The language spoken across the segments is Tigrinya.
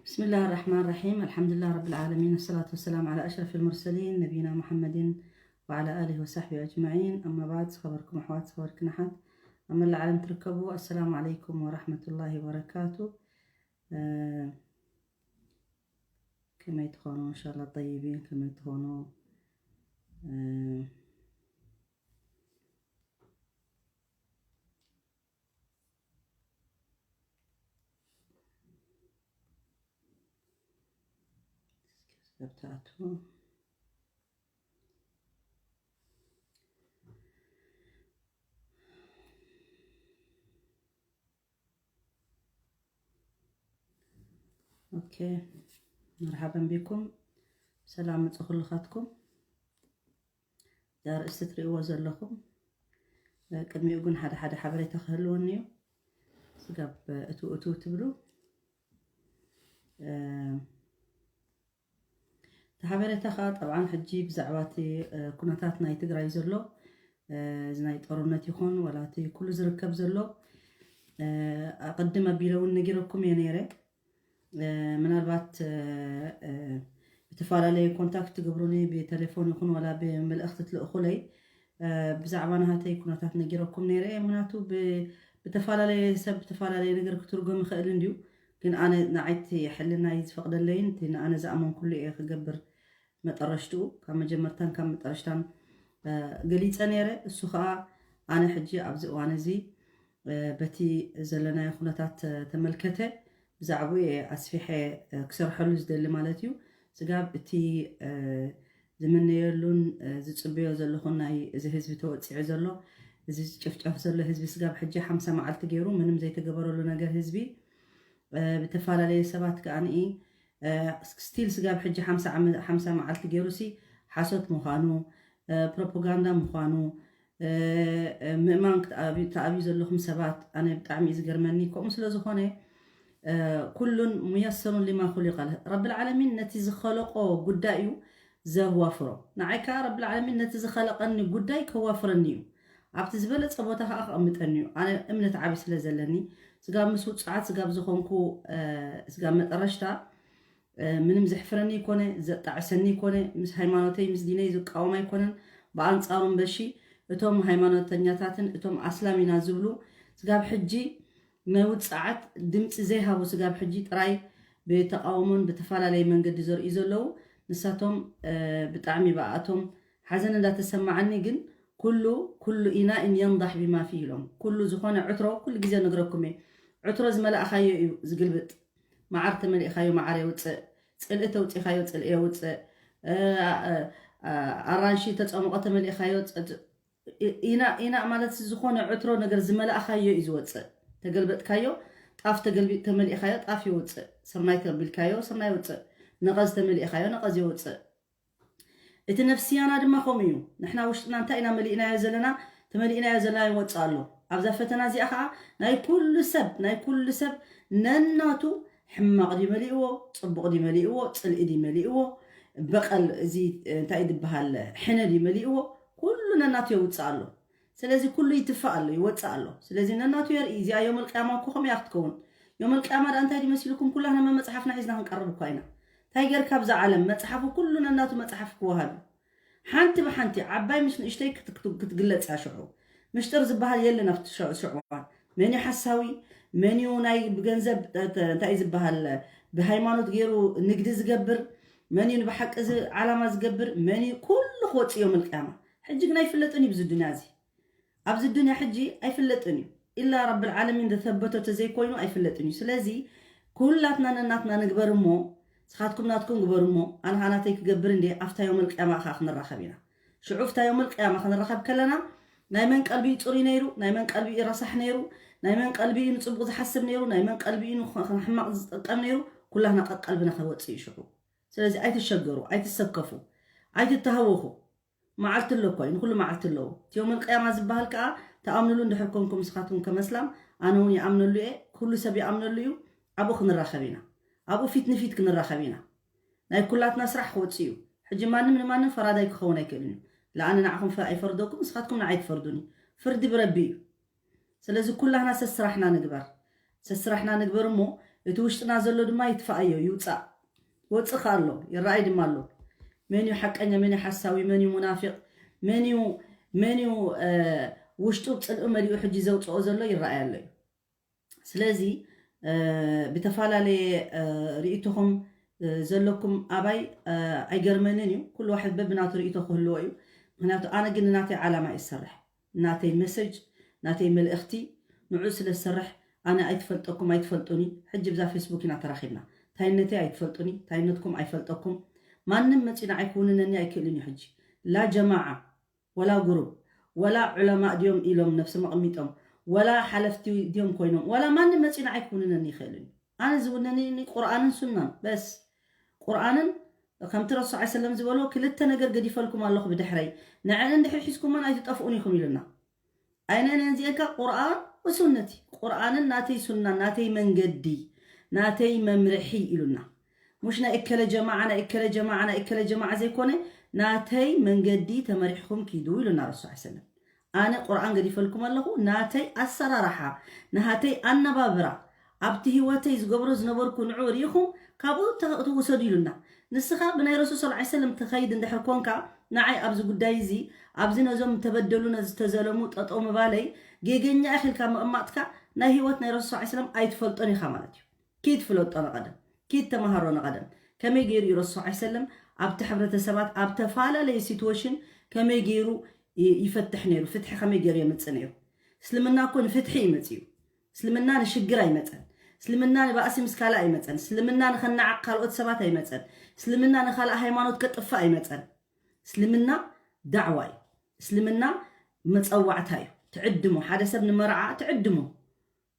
بسم الله الرحمن الرحيم. الحمد لله رب العالمين. الصلاة والسلام على أشرف المرسلين نبينا محمد وعلى آله وصحبه أجمعين. أما بعد، ዝኸበርኩም ኣሕዋት፣ ዝኸበርክን ኣሓት፣ ኣብ መላእ ዓለም ትርከቡ፣ السلام عليكم ورحمة الله وبركاته. ከመይ ትኾኑ? إن شاء الله طيبين። ከመይ ትኾኑ? ገብታቱ ኦኬ፣ መርሓበን ቢኩም። ሰላም ምጽእ ኩልኻትኩም። እዛ ኣርእስቲ ትርእይዎ ዘለኹም፣ እ፣ ቅድሚኡ ግን ሓደ ሓደ ሓበሬታ ክህልወኒ እዩ። ስጋብ እቱ እቱ ትብሉ፣ እ፣ እቲ ሓበሬታ ኸዓ ጠብዓን ሕጂ ብዛዕባ እቲ፣ እ፣ ኩነታት ናይ ትግራይ ዘሎ፣ እ፣ እዚ ናይ ጦርነት ይኹን ዋላ እቲ ኩሉ ዝርከብ ዘሎ፣ እ፣ ኣቐድም ኣቢለ እውን ነጊረኩም እየ ነይረ። እ፣ ምናልባት፣ እ፣ እ፣ ብተፈላለየ ኮንታክት ትገብሩኒ ብቴሌፎን ይኹን ዋላ ብመልእኽቲ ትልእኹለይ፣ እ፣ ብዛዕባ ናሃተይ ኩነታት ነጊረኩም ነይረ እየ። ምክንያቱ ብ-፣ ብተፈላለየ ሰብ ብተፈላለየ ነገር ክትርጎም ይኽእል እንድዩ። ግን ኣነ ንዓይቲ ሕልናይ ዝፈቕደለይን እቲ ንኣነ ዝኣመንኩሉ እየ ክገብር መጠረሽትኡ ካብ መጀመርታን ካብ መጠረሽታን፣ እ፣ ገሊጸ ነይረ። እሱ ኸኣ ኣነ ሕጂ ኣብዚ እዋን እዚ፣ እ፣ በቲ ዘለናዮ ኩነታት፣ እ፣ ተመልከተ ብዛዕባኡ እየ ኣስፊሐ፣ እ፣ ክሰርሐሉ ዝደሊ ማለት እዩ። ስጋብ እቲ፣ እ፣ ዝምነየሉን፣ እ፣ ዝጽበዮ ዘለኹን ናይ እዚ ህዝቢ ተወጺዑ ዘሎ፣ እዚ ዝጭፍጨፍ ዘሎ ህዝቢ ስጋብ ሕጂ ሓምሳ መዓልቲ ገይሩ ምንም ዘይተገበረሉ ነገር ህዝቢ፣ እ፣ ብተፈላለየ ሰባት ከኣ ንኢ፣ እ፣ ስቲል ስጋብ ሕጂ ሓምሳ ዓመት፣ ሓምሳ መዓልቲ ገይሩሲ ሓሶት ምዃኑ፣ እ፣ ፕሮፓጋንዳ ምዃኑ፣ እ፣ እ፣ ምእማን ክትኣብ-፣ ትኣብዩ ዘለኹም ሰባት ኣነ ብጣዕሚ እዩ ዝገርመኒ። ከምኡ ስለ ዝኾነ፣ እ፣ ኩሉን ሙየሰሩን ሊማ ኹሊቀ ለህ። ረብል ዓለሚን ነቲ ዝኸለቆ ጉዳይ እዩ ዘዋፍሮ። ንዓይ ከኣ ረብል ዓለሚን ነቲ ዝኸለቀኒ ጉዳይ ከዋፍረኒ እዩ። ኣብቲ ዝበለጸ ቦታ ከኣ ከቐምጠኒ እዩ። ኣነ እምነት ዓቢ ስለ ዘለኒ፣ ስጋብ ምስ ውጽዓት፣ ስጋብ ዝኾንኩ፣ እ፣ ስጋብ መጠረሽታ፣ እ፣ ምንም ዘሕፍረኒ ይኮነ፣ ዘጣዕሰኒ ይኮነ፣ ምስ ሃይማኖተይ፣ ምስ ዲነይ ዝቃወም ኣይኮነን። ብኣንጻሩ እምበሺ፣ እቶም ሃይማኖተኛታትን እቶም ኣስላም ኢና ዝብሉ፣ ስጋብ ሕጂ ናይ ውጽዓት ድምጺ ዘይሃቡ፣ ስጋብ ሕጂ ጥራይ ብተቃውሞን ብተፈላለየ መንገዲ ዘርእዩ ዘለዉ፣ ንሳቶም፣ እ፣ ብጣዕሚ ብኣቶም ሓዘን እንዳተሰማዓኒ፣ ግን ኩሉ፣ ኩሉ ኢናእን የንዳሕ ቢማ ፊህ ኢሎም። ኩሉ ዝኾነ ዕትሮ፣ ኩሉ ግዜ ነግረኩም እየ፣ ዕትሮ ዝመላእኻዮ እዩ ዝግልብጥ። መዓር ተመሊእኻዮ መዓር የውፅእ፣ ፅልኢ ተውፂኻዮ ፅልኢ የውፅእ፣ እ፣ እ፣ እ፣ ኣራንሺ ተፀምቆ ተመሊእኻዮ ፅ-፣ ፅ-፣ ኢ-፣ ኢና፣ ኢና ማለት ዝኾነ ዕትሮ ነገር ዝመላእኻዮ እዩ ዝወፅእ። ተገልበጥካዮ፣ ጣፍ ተገልቢጥ ተመሊእኻዮ ጣፍ የውፅእ፣ ስርናይ ተቢልካዮ ስርናይ የውፅእ፣ ነቐዝ ተመሊእኻዮ ነቐዝ የውፅእ። እቲ ነፍስያና ድማ ከምኡ እዩ። ንሕና ውሽጥና እንታይ ኢና መሊእናዮ ዘለና፣ ተመሊእናዮ ዘለና ይወፅእ ኣሎ። ኣብዛ ፈተና እዚኣ ከዓ ናይ ኩሉ ሰብ፣ ናይ ኩሉ ሰብ ነናቱ ሕማቕ ድዩ መሊእዎ፣ ፅቡቕ ድዩ መሊእዎ፣ ፅልኢ ድዩ መሊእዎ፣ በቐል እዚ እንታይ ዝበሃል ሕነ ድዩ መሊእዎ፣ ኩሉ ነናቱ የውፅእ ኣሎ። ስለዚ ኩሉ ይትፋእ ኣሎ፣ ይወፅእ ኣሎ። ስለዚ ነናቱ የርኢ። እዚኣ ዮም ኣልቅያማ እኮ ከምኡ እያ ክትከውን። ዮም ኣልቅያማ ደኣ እንታይ ድዩ መሲልኩም? ኩላህና መመፅሓፍና ሒዝና ክንቀርብ እኳ ኢና። እንታይ ጌርካ ኣብዛ ዓለም መፅሓፉ ኩሉ ነናቱ መፅሓፍ ክወሃብ እዩ። ሓንቲ ብሓንቲ ዓባይ ምስ ንእሽተይ ክት-፣ ክት-፣ ክትግለጽ እያ ሽዑ። ምሽጥር ዝበሃል የለን ኣብቲ ሽዑ፣ ሽዑ እዋን። መን እዩ ሓሳዊ? መን እዩ ናይ ብገንዘብ፣ ተ-፣ ተ-፣ እንታይ እዩ ዝበሃል? ብሃይማኖት ገይሩ ንግዲ ዝገብር? መን እዩ ንብሓቂ እዚ ዓላማ ዝገብር? መን እዩ? ኩሉ ክወጽእ እዮም ኣልቅያማ። ሕጂ ግን ኣይፍለጥን እዩ ብዚ ዱንያ እዚ። ኣብዚ ዱንያ ሕጂ ኣይፍለጥን እዩ። ኢላ ረብል ዓለሚን ዘተበቶ ተዘይኮይኑ ኣይፍለጥን እዩ። ስለዚ ኩላትና ነናትና ንግበር እሞ፣ ንስኻትኩም ናትኩም ግበሩ እሞ፣ ኣነ ኸዓ ናተይ ክገብር እንድየ፣ ኣብታ ዮም ኣልቅያማ ኸዓ ክንራኸብ ኢና። ሽዑ ኣብታ ዮም ኣልቅያማ ክንራኸብ ከለና፣ ናይ መን ቀልቢ እዩ ጽሩይ ነይሩ፣ ናይ መን ቀልቢ እዩ ረሳሕ ነይሩ፣ ናይ መን ቀልቢ እዩ ንጽቡቕ ዝሓስብ ነይሩ፣ ናይ መን ቀልቢ እዩ ንኽ-፣ ንሕማቕ ዝጥቀም ነይሩ፣ ኩላህና ቀቀልብና ከወጽእ እዩ ሽዑ። ስለዚ ኣይትሸገሩ፣ ኣይትሰከፉ፣ ኣይትተሃወኹ። መዓልቲ ኣሎ እኮ እዩ፣ ንኩሉ መዓልቲ ኣለዎ። እቲ ዮም ኣልቅያማ ዝበሃል ከኣ ትኣምንሉ እንድሕር ኮንኩም ንስኻትኩም ከም ኣስላም፣ ኣነ እውን ይኣምነሉ እየ፣ ኩሉ ሰብ ይኣምነሉ እዩ። ኣብኡ ክንራኸብ ኢና። ኣብኡ ፊት ንፊት ክንራኸብ ኢና። ናይ ኩላትና ስራሕ ክወጽእ እዩ። ሕጂ ማንም ንማንም ፈራዳይ ክኸውን ኣይክእልን እዩ። ላኣነ ንዓኹም ፈ-፣ ኣይፈርደኩም፣ ንስኻትኩም ንዓይ ትፈርዱኒ። ፍርዲ ብረቢ እዩ። ስለዚ ኩላህና ሰስራሕና ንግበር። ሰስራሕና ንግበር እሞ እቲ ውሽጥና ዘሎ ድማ ይትፈኣዮ፣ ይውፃእ። ወፅእ ከ ኣሎ፣ ይረኣይ ድማ ኣሎ። መን እዩ ሓቀኛ፣ መን እዩ ሓሳዊ፣ መን እዩ ሙናፊቕ፣ መን እዩ፣ መን እዩ፣ እ፣ ውሽጡ ፅልኢ መሊኡ ሕጂ ዘውፅኦ ዘሎ ይረኣይ ኣሎ እዩ። ስለዚ፣ እ፣ ብተፈላለየ፣ እ፣ ርእይቶኹም፣ እ፣ ዘለኩም ኣባይ፣ እ፣ ኣይገርመንን እዩ። ኩሉ ዋሕድ በብናቱ ርእይቶ ክህልዎ እዩ። ምኽንያቱ ኣነ ግን ናተይ ዓላማ እዩ ዝሰርሕ። ናተይ መሰጅ፣ ናተይ መልእኽቲ ንዑ ስለ ዝሰርሕ ኣነ ኣይትፈልጠኩም፣ ኣይትፈልጡኒ። ሕጂ ብዛ ፌስቡክ ኢና ተራኺብና። ታይነተይ ኣይትፈልጡኒ፣ ታይነትኩም ኣይፈልጠኩም። ማንም መፂኡ ንዓይ ክውንነኒ ኣይክእልን እዩ። ሕጂ ላ ጀማዓ፣ ወላ ጉሩብ፣ ወላ ዑለማእ ድዮም ኢሎም ነብሶም ኣቕሚጦም፣ ወላ ሓለፍቲ ድዮም ኮይኖም፣ ወላ ማንም መፂኡ ንዓይ ክውንነኒ ይኽእልን እዩ። ኣነ ዝውነኒ ቁርኣንን ሱናን በስ። ቁርኣንን ከምቲ ረሱል ሰለላሁ ዐለይሂ ወሰለም ዝበልዎ፣ ክልተ ነገር ገዲፈልኩም ኣለኹ ብድሕረይ፣ ንዐን እንድሕር ሒዝኩመን ኣይትጠፍኡን ኢኹም ኢሉና። ኣይነን እዚአን ከ ቁርኣን ወሱነት እዩ። ቁርኣንን ናተይ ሱናን ናተይ መንገዲ ናተይ መምርሒ ኢሉና። ሙሽ ናይ እከለ ጀማዓ ናይ እከለ ጀማዓ ናይ እከለ ጀማዓ ዘይኮነ ናተይ መንገዲ ተመሪሕኩም ኪዱ ኢሉና ረሱል ሰለላሁ ዐለይሂ ወሰለም። ኣነ ቁርኣን ገዲፈልኩም ኣለኹ፣ ናተይ ኣሰራርሓ፣ ናሃተይ ኣነባብራ፣ ኣብቲ ህይወተይ ዝገብሮ ዝነበርኩ ንዑ ርኢኹም ካብኡ ተ-፣ ትውሰዱ ኢሉና። ንስኻ ብናይ ረሱል ሰለላሁ ዐለይሂ ወሰለም ትኸይድ እንድሕር ኮንካ፣ ንዓይ ኣብዚ ጉዳይ እዚ፣ ኣብዚ ነዞም ተበደሉ፣ ነዚ ዝተዘለሙ ጠጠው ምባለይ፣ ጌገኛ ኢኺ ኢልካ ምቕማጥካ፣ ናይ ህይወት ናይ ረሱል ሰለላሁ ዐለይሂ ወሰለም ኣይትፈልጦን ኢኻ ማለት እዩ። ኪድ ፍለጦ ንቐደም፣ ኪድ ተማሃሮ ንቐደም። ከመይ ገይሩ እዩ ረሱል ሰለላሁ ዐለይሂ ወሰለም ኣብቲ ሕብረተሰባት፣ ኣብ ተፈላለየ ሲትዌሽን ከመይ ገይሩ ይ-፣ ይፈትሕ ነይሩ፣ ፍትሒ ከመይ ገይሩ የምጽእ ነይሩ? እስልምና እኮ ንፍትሒ እዩ መጺኡ። እስልምና ንሽግር ኣይመጸን። እስልምና ንባእሲ ምስ ካልእ ኣይመጸን። እስልምና ንኸናዕቕ ካልኦት ሰባት ኣይመጸን። እስልምና ንኻልእ ሃይማኖት ከጥፍእ ኣይመጸን። እስልምና ዳዕዋ እዩ። እስልምና መጸዋዕታ እዩ። ትዕድሞ፣ ሓደ ሰብ ንመርዓ ትዕድሞ።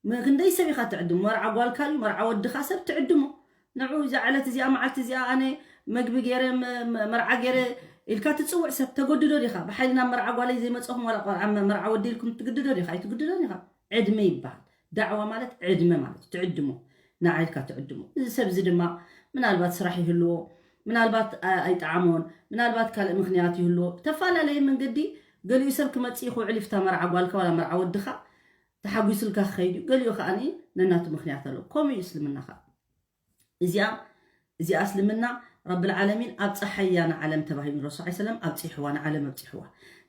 ም-፣ ክንደይ ሰብ ኢኻ ትዕድሞ? መርዓ ጓልካ እዩ፣ መርዓ ወድኻ ሰብ ትዕድሞ። ንዑ እዛ ዕለት እዚኣ፣ መዓልቲ እዚኣ ኣነ መግቢ ገይረ፣ መ-፣ መ-፣ መርዓ ገይረ ኢልካ ትጽውዕ ሰብ ተገድዶ ዲኻ? ብሓይሊ ናብ መርዓ ጓለይ ዘይመጸኹም ዋላ ቆልዓ መ-፣ መርዓ ወዲ ኢልኩም ትግድዶ ዲኻ? ኣይትግድዶን ኢኻ። ዕድመ ይበሃል። ዳዕዋ ማለት ዕድመ ማለት እዩ። ትዕድሞ። ንዓ ኢልካ ትዕድሞ። እዚ ሰብ እዚ ድማ ምናልባት ስራሕ ይህልዎ፣ ምናልባት ኣ-፣ ኣይጠዓሞን፣ ምናልባት ካልእ ምኽንያት ይህልዎ። ብተፈላለየ መንገዲ ገሊኡ ሰብ ክመጽእ ይኽውዕል ይፍታ መርዓ ጓልካ ዋላ መርዓ ወድኻ ተሓጒሱልካ ክኸይድ እዩ። ገሊኡ ከኣ ነናቱ ምኽንያት ኣለዎ። ከምኡ እዩ እስልምና ከኣ። እዚኣ፣ እዚኣ እስልምና ረብል ዓለሚን ኣብጽሓያ ንዓለም ተባሂሉ ረሱል ሰለላሁ ዐለይሂ ወሰለም ኣብጺሕዋ፣ ንዓለም ኣብጺሕዋ።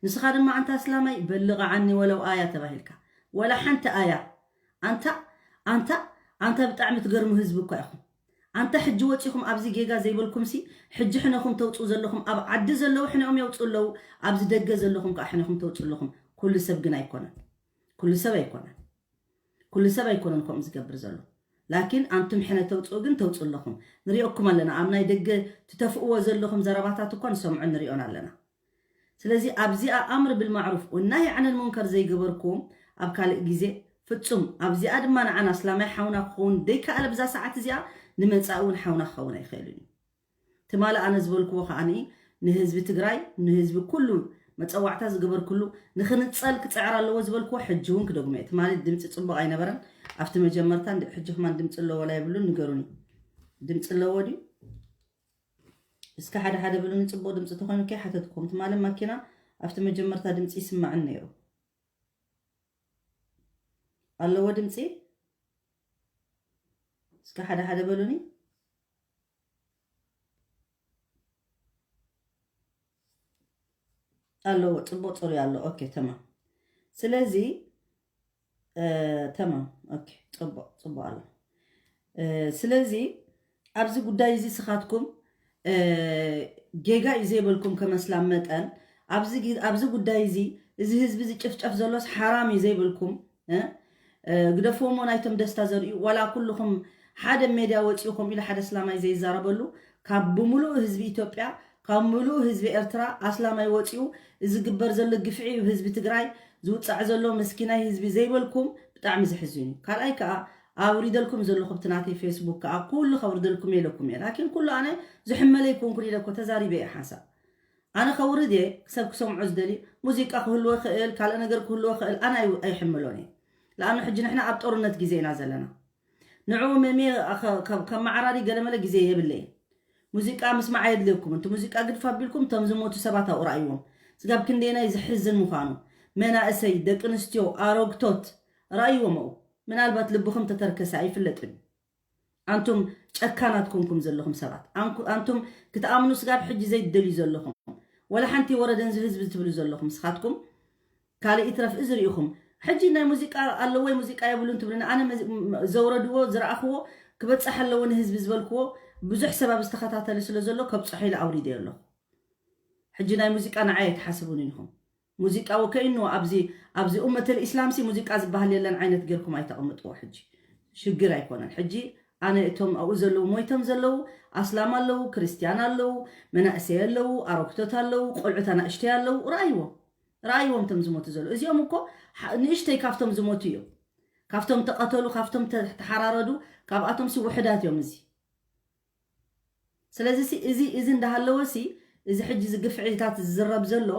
ንስኻ ድማ ኣንታ እስላማይ በልቕ ዓኒ ወለው ኣያ ተባሂልካ። ወላ ሓንቲ ኣያ። ኣንታ፣ ኣንታ፣ ኣንታ ብጣዕሚ ትገርሙ ህዝቢ እኳ ኢኹም። ኣንታ ሕጂ ወጺኹም ኣብዚ ጌጋ ዘይበልኩምሲ፣ ሕጂ ሕነኹም ተውጽኡ ዘለኹም፣ ኣብ ዓዲ ዘለዉ ሕነኦም የውጽኡ ኣለዉ፣ ኣብዚ ደገ ዘለኹም ከኣ ሕነኹም ተውጽኡ ኣለኹም። ኩሉ ሰብ ግን ኣይኮነን። ኩሉ ሰብ ኣይኮነን። ኩሉ ሰብ ኣይኮነን ከምኡ ዝገብር ዘሎ። ላኪን ኣንቱም ሕነ ተውጽኡ ግን ተውጽኡ ኣለኹም። ንሪኦኩም ኣለና። ኣብ ናይ ደገ ትተፍእዎ ዘለኹም ዘረባታት እኳ ንሰምዖን ንሪኦን ኣለና። ስለዚ ኣብዚኣ ኣምር ብልማዕሩፍ ወናሂ ዓነል ሙንከር ዘይገበርኩም ኣብ ካልእ ግዜ ፍጹም፣ ኣብዚኣ ድማ ንዓና እስላማይ ሓውና ክኸውን ደይከኣለ ብዛ ሰዓት እዚኣ ንመጻኢ እውን ሓውና ክኸውን ኣይኽእልን እዩ። ትማሊ ኣነ ዝበልክዎ ከዓኒ ንህዝቢ ትግራይ፣ ንህዝቢ ኩሉ መጸዋዕታ ዝገበርኩሉ ንኽንጸል ክጽዕር ኣለዎ ዝበልክዎ ሕጂ እውን ክደግሞ እየ። ትማሊ ድምፂ ጽቡቕ ኣይነበረን ኣብቲ መጀመርታ፣ እንድ-፣ ሕጂ ከማን ድምፂ ኣለዎ ላ የብሉን ንገሩኒ። ድምፂ ኣለዎ ድዩ? እስከ ሓደ ሓደ በሉኒ፣ ጽቡቕ ድምፂ ተኾይኑ ከይሓተትኩም። ትማሊ ማኪና ኣብቲ መጀመርታ ድምፂ ይስማዕን ነይሩ። ኣለዎ ድምፂ? እስከ ሓደ ሓደ በሉኒ። ኣለዎ፣ ጽቡቕ ጽሩይ ኣሎ። ኦኬ፣ ተማም። ስለዚ፣ እ፣ ተማም። ኦኬ፣ ጽቡቕ፣ ጽቡቕ ኣሎ። እ፣ ስለዚ፣ ኣብዚ ጉዳይ እዚ ስኻትኩም፣ እ፣ ጌጋ እዩ ዘይበልኩም ከመስላም መጠን፣ ኣብዚ ግ-፣ ኣብዚ ጉዳይ እዚ፣ እዚ ህዝቢ ዝጭፍጨፍ ዘሎስ ሓራም እዩ ዘይበልኩም፣ እ፣ እ፣ ግደፍዎ እሞ ናይቶም ደስታ ዘርእዩ፣ ዋላ ኩልኹም ሓደ ሜድያ ወፂኡ ከምኡ ኢሉ ሓደ እስላማይ ዘይዛረበሉ፣ ካብ ብምሉእ ህዝቢ ኢትዮጵያ፣ ካብ ምሉእ ህዝቢ ኤርትራ ኣስላማይ ወፂኡ፣ እዚ ግበር ዘሎ ግፍዒ ህዝቢ ትግራይ፣ ዝውፃዕ ዘሎ መስኪናይ ህዝቢ ዘይበልኩም፣ ብጣዕሚ ዘሕዝን እዩ። ካልኣይ ከዓ፣ ኣውሪደልኩም ዘለኹ ብቲ ናተይ ፌስቡክ ከዓ፣ ኩሉ ከውርደልኩም እየ ኢለኩም እየ። ላኪን ኩሉ ኣነ ዝሕመለ ኣይኮንኩን ኢለ እኮ ተዛሪበ እየ ሓንሳብ። ኣነ ከውርድ እየ፣ ሰብ ክሰምዖ ዝደሊ፣ ሙዚቃ ክህልዎ ይኽእል፣ ካልእ ነገር ክህልዎ ይኽእል፣ ኣነ ኣይ-፣ ኣይሕመሎን እየ። ለኣኑ ሕጂ ንሕና ኣብ ጦርነት ግዜ ኢና ዘለና። ንዕኡ መምየ ከ-፣ ከ-፣ ከመዓራሪ ገለመለ ግዜ የብለይን። ሙዚቃ ምስማዕ ኣየድልየኩምን። እቲ ሙዚቃ ግድፍ ኣቢልኩም እቶም ዝሞቱ ሰባት ኣብኡ ረኣይዎም። ስጋብ ክንደየናይ ዘሕዝን ምዃኑ። መናእሰይ፣ ደቂ ኣንስትዮ፣ ኣረግቶት ረኣይዎም ኣብኡ። ምናልባት ልብኹም ተተርከሰ ኣይፍለጥን እዩ። ኣንቱም ጨካናት ኮንኩም ዘለኹም ሰባት፣ ኣንኩ- ኣንቱም ክትኣምኑ ስጋብ ሕጂ ዘይትደልዩ ዘለኹም፣ ወላ ሓንቲ ወረደን ህዝቢ ትብሉ ዘለኹም ንስኻትኩም፣ ካልእ ይትረፍ እዚ ርኢኹም። ሕጂ ናይ ሙዚቃ ኣለዎ ወይ ሙዚቃ የብሉን ትብሉኒ። ኣነ መዚ- ም- ዘውረድዎ ዝረኣኽዎ ክበጽሕ ኣለዎ ንህዝቢ ዝበልክዎ ብዙሕ ሰብ ኣብ ዝተኸታተለ ስለ ዘሎ ከብጽሖ ኢለ ኣውሪደ ኣለኹ። ሕጂ ናይ ሙዚቃ ንዓይ ኣይትሓስቡን ኢኹም። ሙዚቃ ወከይኑ ኣብዚ ኣብዚ ኡመተል ኢስላም ሲ ሙዚቃ ዝበሃል የለን ዓይነት ጌርኩም ኣይተቐምጥዎ። ሕጂ ሽግር ኣይኮነን። ሕጂ ኣነ እቶም ኣብኡ ዘለዉ ሞይቶም ዘለዉ ኣስላም ኣለዉ፣ ክርስትያን ኣለዉ፣ መናእሰይ ኣለዉ፣ ኣሮክቶት ኣለዉ፣ ቆልዑት ኣናእሽተይ ኣለዉ። ረኣይዎም ረኣይዎም እቶም ዝሞቱ ዘለዉ። እዚኦም እኮ ሓ- ንእሽተይ ካብቶም ዝሞቱ እዮም። ካብቶም ተቐተሉ፣ ካብቶም ተ- ተሓራረዱ፣ ካብኣቶም ሲ ውሕዳት እዮም። እዚ ስለዚ ሲ እዚ እዚ እንዳሃለወ ሲ እዚ ሕጂ እዚ ግፍዒታት ዝዝረብ ዘሎ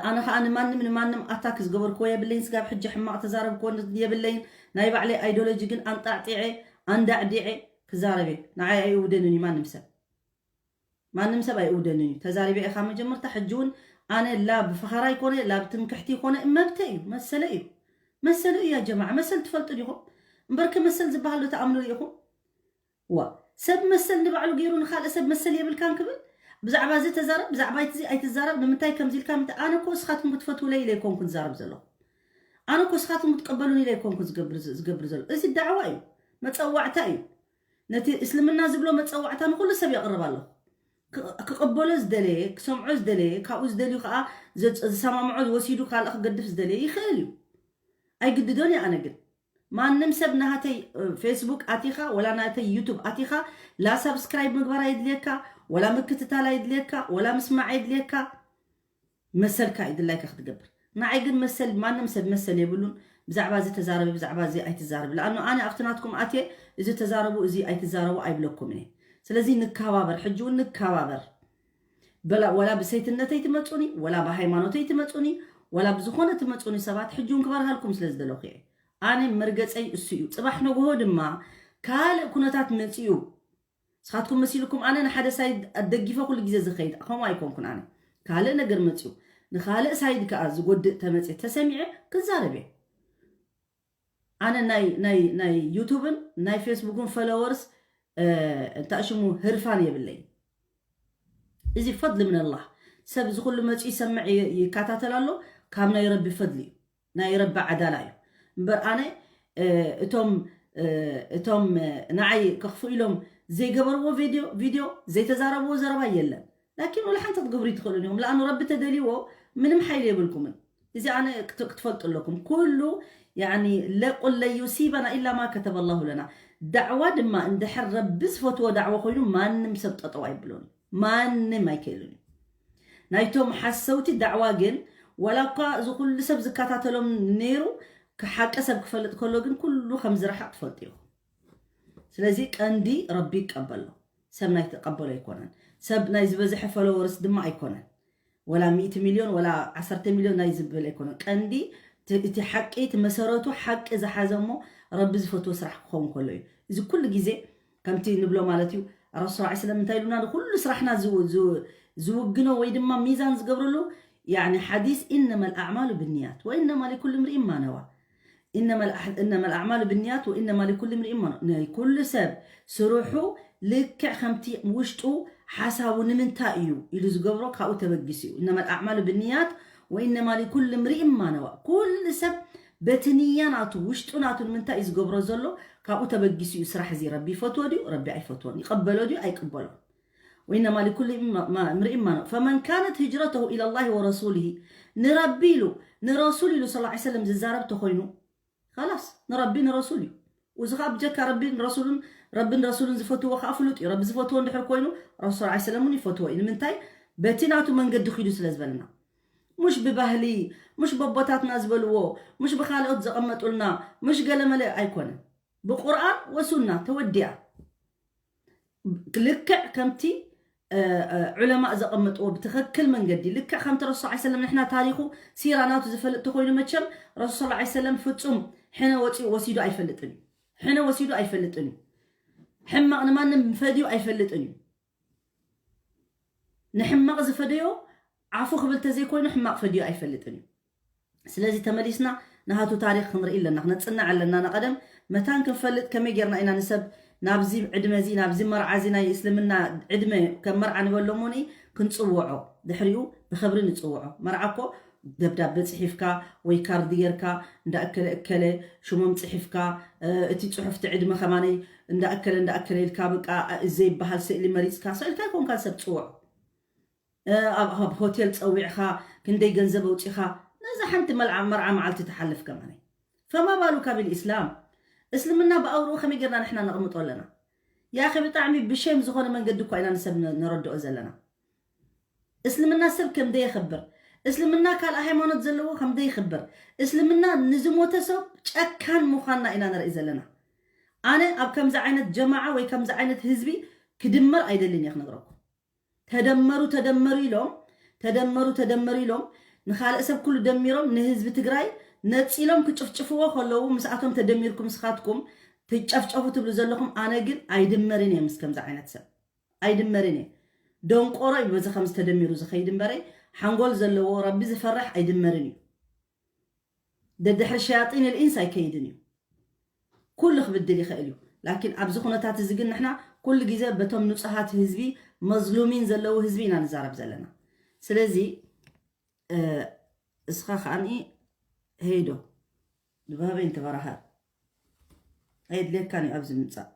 ኣነ ከዓ ንማንም ንማንም ኣታክ ዝገበርክዎ የብለይን። ስጋብ ሕጂ ሕማቕ ተዛረብክዎ የብለይን። ናይ ባዕለይ ኣይዶሎጂ ግን ኣንጣዕጢዐ ኣንዳዕዲዐ ክዛረብ እየ። ንዓይ ኣይእውደንን እዩ ማንም ሰብ፣ ማንም ሰብ ኣይእውደንን እዩ። ተዛሪበ ኢኻ መጀመርታ። ሕጂ እውን ኣነ ላ ብፈኸራ ይኮነ ላ ብትምክሕቲ ይኮነ መብተ እዩ፣ መሰለ እዩ። መሰለ እዩ ያ ጀማዓ። መሰል ትፈልጡ ዲኹም? እምበርከ መሰል ዝበሃል ዶ ተኣምኑ ኢኹም? ዋ ሰብ መሰል ንባዕሉ ገይሩ ንኻልእ ሰብ መሰል የብልካን ክብል ብዛዕባ እዚ ተዛረብ ብዛዕባ እዚ ኣይትዛረብ ንምንታይ ከምዚ ኢልካ ምት ኣነ እኮ እስኻትኩም ክትፈትውለይ ኢለ ይኮንኩ ዝዛረብ ዘለኹ። ኣነ እኮ እስኻትኩም ክትቀበሉን ኢለ ይኮንኩ ዝገብር ዝገብር ዘሎ። እዚ ዳዕዋ እዩ፣ መፀዋዕታ እዩ። ነቲ እስልምና ዝብሎ መፀዋዕታ ንኩሉ ሰብ የቕርብ ኣለኹ። ክቕበሎ ዝደለየ ክሰምዖ ዝደለየ ካብኡ ዝደልዩ ከዓ ዝሰማምዖ ወሲዱ ካልእ ክገድፍ ዝደለየ ይኽእል እዩ። ኣይግድዶን እየ ኣነ ግን ማንም ሰብ ናሃተይ ፌስቡክ ኣቲኻ ወላ ናተይ ዩቱብ ኣቲኻ ላ ሳብስክራይብ ምግባር ኣይድልየካ፣ ወላ ምክትታል ኣይድልየካ፣ ወላ ምስማዕ ኣይድልየካ። መሰልካ እዩ ድላይካ ክትገብር። ንዓይ ግን መሰል ማንም ሰብ መሰል የብሉን። ብዛዕባ እዚ ተዛረቢ ብዛዕባ እዚ ኣይትዛረቢ። ለኣኑ ኣነ ኣብቲ ናትኩም ኣትየ እዚ ተዛረቡ እዚ ኣይትዛረቡ ኣይብለኩም እየ። ስለዚ ንከባበር፣ ሕጂ እውን ንከባበር። በላ ወላ ብሰይትነተይ ትመፁኒ ወላ ብሃይማኖተይ ትመፁኒ ወላ ብዝኾነ ትመፁኒ ሰባት ሕጂ እውን ክበርሃልኩም ስለ ዝደለኹ እየ። ኣነ መርገፀይ እሱ እዩ። ፅባሕ ንግሆ ድማ ካልእ ኩነታት መፂኡ ንስኻትኩም መሲልኩም ኣነ ንሓደ ሳይድ ኣደጊፈ ኩሉ ግዜ ዝኸይድ ከምኡ ኣይኮንኩን። ኣነ ካልእ ነገር መፂኡ ንኻልእ ሳይድ ከዓ ዝጎድእ ተመፂ ተሰሚዐ ክዛረብ እየ። ኣነ ናይ ናይ ናይ ዩቱብን ናይ ፌስቡክን ፈለወርስ እንታይ ሽሙ ህርፋን የብለይ። እዚ ፈድሊ ምን ኣላህ ሰብ እዚ ኩሉ መፂኡ ይሰምዕ ይከታተል ኣሎ። ካብ ናይ ረቢ ፈድሊ እዩ፣ ናይ ረቢ ዓዳላ እዩ። እምበር ኣነ እቶም እቶም ንዓይ ከኽፉ ኢሎም ዘይገበርዎ ቪድዮ ቪድዮ ዘይተዛረብዎ ዘረባ የለን። ላኪን ወላ ሓንቲ ክትገብሩ ይትኽእሉን ኢኹም። ለኣኑ ረቢ ተደልይዎ ምንም ሓይሊ የብልኩምን። እዚ ኣነ ክት- ክትፈልጡ ኣለኩም። ኩሉ ያኒ ለቁል ለዩሲበና ኢላ ማ ከተበ ላሁ ለና። ዳዕዋ ድማ እንድሕር ረቢ ዝፈትዎ ዳዕዋ ኮይኑ ማንም ሰብ ጠጠው ኣይብሎን፣ ማንም ኣይክእልን እዩ። ናይቶም ሓሰውቲ ዳዕዋ ግን ዋላ እኳ እዚ ኩሉ ሰብ ዝከታተሎም ነይሩ፣ ሓቂ ሰብ ክፈልጥ ከሎ ግን ኩሉ ከም ዝረሓቕ ትፈልጡ ኢኹም። ስለዚ ቀንዲ ረቢ ይቀበሎ፣ ሰብ ናይ ተቀበሎ ኣይኮነን። ሰብ ናይ ዝበዝሐ ፎሎወርስ ድማ ኣይኮነን። ወላ ሚእቲ ሚልዮን ወላ ዓሰርተ ሚልዮን ናይ ዝብል ኣይኮነን። ቀንዲ እቲ ሓቂ እቲ መሰረቱ ሓቂ ዝሓዘ እሞ ረቢ ዝፈትዎ ስራሕ ክኸውን ከሎ እዩ። እዚ ኩሉ ግዜ ከምቲ ንብሎ ማለት እዩ። ረሱል ስ ሰለም እንታይ ኢሉና ንኩሉ ስራሕና ዝውግኖ ወይ ድማ ሚዛን ዝገብርሉ ሓዲስ ኢነማ ልኣዕማሉ ብንያት ወኢነማ ሊኩል ምርኢን ማነዋ። እነማ ኣዕማሉ ብንያት ወኢነማ ሊኩል ምርኢን ማ ናይ ኩሉ ሰብ ስርሑ ልክዕ ከምቲ ውሽጡ ሓሳቡ ንምንታይ እዩ ኢሉ ዝገብሮ ካብኡ ተበጊሱ እዩ። እነማ ኣዕማሉ ብንያት ወኢነማ ሊኩል ምርኢን ማነዋ። ኩሉ ሰብ በቲ ንያ ናቱ ውሽጡ ናቱ ንምንታይ እዩ ዝገብሮ ዘሎ ካብኡ ተበጊሱ እዩ። ስራሕ እዚ ረቢ ይፈትዎ ድዩ ረቢ ኣይፈትዎን፣ ይቐበሎ ድዩ ኣይቅበሎን። ወኢነማ ሊኩል ምርኢን ማ ነው ፈመን ካነት ህጅረተሁ ኢለላሂ ወረሱሊሂ ንረቢ ኢሉ ንረሱል ኢሉ ስ ሰለም ዝዛረብ ተኮይኑ ላስ ንረቢ ንረሱል እዩ። እዚ ከዓ ብጀካ ረቢ ንረሱሉን ረቢ ንረሱሉን ዝፈትዎ ከዓ ፍሉጥ እዩ። ረቢ ዝፈትዎ እንድሕር ኮይኑ ረሱል ስ ሰለም እውን ይፈትዎ እዩ። ንምንታይ በቲ ናቱ መንገዲ ኪዱ ስለ ዝበልና። ሙሽ ብባህሊ ሙሽ በቦታትና ዝበልዎ ሙሽ ብካልኦት ዘቐመጡልና ሙሽ ገለመለ ኣይኮነን። ብቁርኣን ወሱና ተወዲኣ። ልክዕ ከምቲ ዑለማእ ዘቐመጥዎ ብትኽክል መንገዲ ልክዕ ከምቲ ረሱል ስ ሰለም ንሕና ታሪኹ ሲራ ናቱ ዝፈልጥ ተኮይኑ መቸም ረሱል ስ ሰለም ፍፁም ሕነ ወፂኡ ወሲዱ ኣይፈልጥን እዩ። ሕነ ወሲዱ ኣይፈልጥን እዩ። ሕማቕ ንማንም ፈድዩ ኣይፈልጥን እዩ። ንሕማቕ ዝፈደዮ ዓፉ ክብል ተዘይኮይኑ ሕማቕ ፈድዩ ኣይፈልጥን እዩ። ስለዚ ተመሊስና ናሃቱ ታሪኽ ክንርኢ ኣለና፣ ክነጽንዕ ኣለና። ንቐደም መታን ክንፈልጥ ከመይ ጌርና ኢና ንሰብ ናብዚ ዕድመ እዚ፣ ናብዚ መርዓ እዚ ናይ እስልምና ዕድመ ከም መርዓ ንበሎ እሞኒ ክንጽውዖ፣ ድሕሪኡ ብኽብሪ ንጽውዖ። መርዓ እኮ ደብዳበ ጽሒፍካ ወይ ካርድ ጌርካ እንዳ እከለ እከለ ሽሞም ጽሒፍካ፣ እ፣ እቲ ጽሑፍቲ ዕድመ ከማነይ እንዳ እከለ እንዳ እከለ ኢልካ በቃ ዘይበሃል ስእሊ መሪጽካ ስእልካ ይኮንካ ሰብ ጽውዖ። እ፣ ኣብ፣ ኣብ ሆቴል ጸዊዕኻ ክንደይ ገንዘብ ኣውጺኻ ነዛ ሓንቲ መልዓ-፣ መርዓ መዓልቲ ትሓልፍ ከማነይ። ፈማ ባሉካ ቢል ኢስላም? እስልምና ብኣውርኡ ከመይ ጌርና ንሕና ነቕምጦ ኣለና? ያኺ ብጣዕሚ ብሼም ዝኾነ መንገዲ እኳ ኢና ንሰብ ነ-፣ ነረድኦ ዘለና። እስልምና ሰብ ከም ደየኽብር፣ እስልምና ካልእ ሃይማኖት ዘለዎ ከም ደየኽብር፣ እስልምና ንዝሞተ ሰብ ጨካን ምዃንና ኢና ንርኢ ዘለና። ኣነ ኣብ ከምዚ ዓይነት ጀማዓ ወይ ከምዚ ዓይነት ህዝቢ ክድመር ኣይደልን እየ ክነግረኩም። ተደመሩ ተደመሩ ኢሎም፣ ተደመሩ ተደመሩ ኢሎም ንኻልእ ሰብ ኩሉ ደሚሮም ንህዝቢ ትግራይ ነጺሎም ክጭፍጭፍዎ ከለዉ ምስኣቶም ተደሚርኩም ንስኻትኩም ትጨፍጨፉ ትብሉ ዘለኹም። ኣነ ግን ኣይድመርን እየ ምስ ከምዚ ዓይነት ሰብ። ኣይድመርን እየ። ደንቆሮ እዩ በዚ ከምዚ ተደሚሩ ዝኸይድ እምበረይ፣ ሓንጎል ዘለዎ ረቢ ዝፈርሕ ኣይድመርን እዩ። ደድሕሪ ሸያጢን ልኢንስ ኣይከይድን እዩ። ኩሉ ክብድል ይኽእል እዩ። ላኪን ኣብዚ ኩነታት እዚ ግን ንሕና ኩሉ ግዜ በቶም ንጹሃት ህዝቢ፣ መዝሉሚን ዘለዉ ህዝቢ ኢና ንዛረብ ዘለና። ስለዚ፣ እ፣ እስኻ ከኣኒ ሄዶ ድባበይ እንተበራኸ ኣየድልየካን እዩ ኣብዚ ምምጻእ።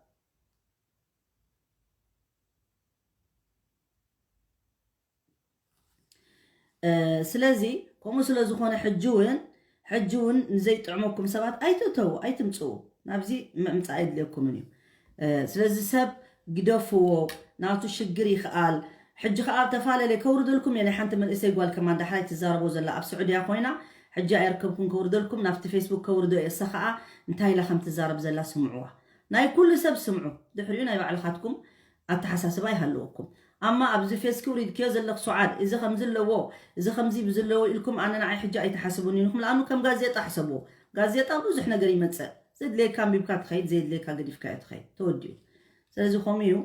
እ፣ ስለዚ ከምኡ ስለ ዝኾነ ሕጂ እውን፣ ሕጂ እውን ንዘይጥዕመኩም ሰባት ኣይትእተዉ፣ ኣይትምጽኡ። ናብዚ ምምጻእ ኣይድልየኩምን እዩ። እ፣ ስለዚ ሰብ ግደፍዎ፣ ናቱ ሽግር ይኽኣል። ሕጂ ከኣ ተፈላለየ ከውርደልኩም እየ፣ ናይ ሓንቲ መንእሰይ ጓል ከማን ዳሕራይ ትዛረቦ ዘላ ኣብ ስዑድያ ኮይና፣ ሕጂ ኣየርከብኩም ከውርደልኩም፣ ናብቲ ፌስቡክ ከውርዶ እየ። እሳ ከኣ እንታይ ኢላ ከም ትዛረብ ዘላ ስምዕዋ። ናይ ኩሉ ሰብ ስምዑ፣ ድሕሪኡ ናይ ባዕልኻትኩም ኣተሓሳስባ ይሃልወኩም። ኣማ ኣብዚ ፌስክ ውሪድክዮ ዘለኽ ሱዓድ፣ እዚ ከምዚ ኣለዎ፣ እዚ ከምዚ ብዝለዎ ኢልኩም ኣነ ንዓይ ሕጂ ኣይትሓስቡኒ ኢልኩም። ለኣኑ ከም ጋዜጣ ሕሰብዎ። ጋዜጣ ብዙሕ ነገር ይመጽእ። ዘድልየካ ኣንቢብካ ትኸይድ፣ ዘየድልየካ ገዲፍካዮ ትኸይድ። ተወዲኡ። ስለዚ ከምኡ እዩ።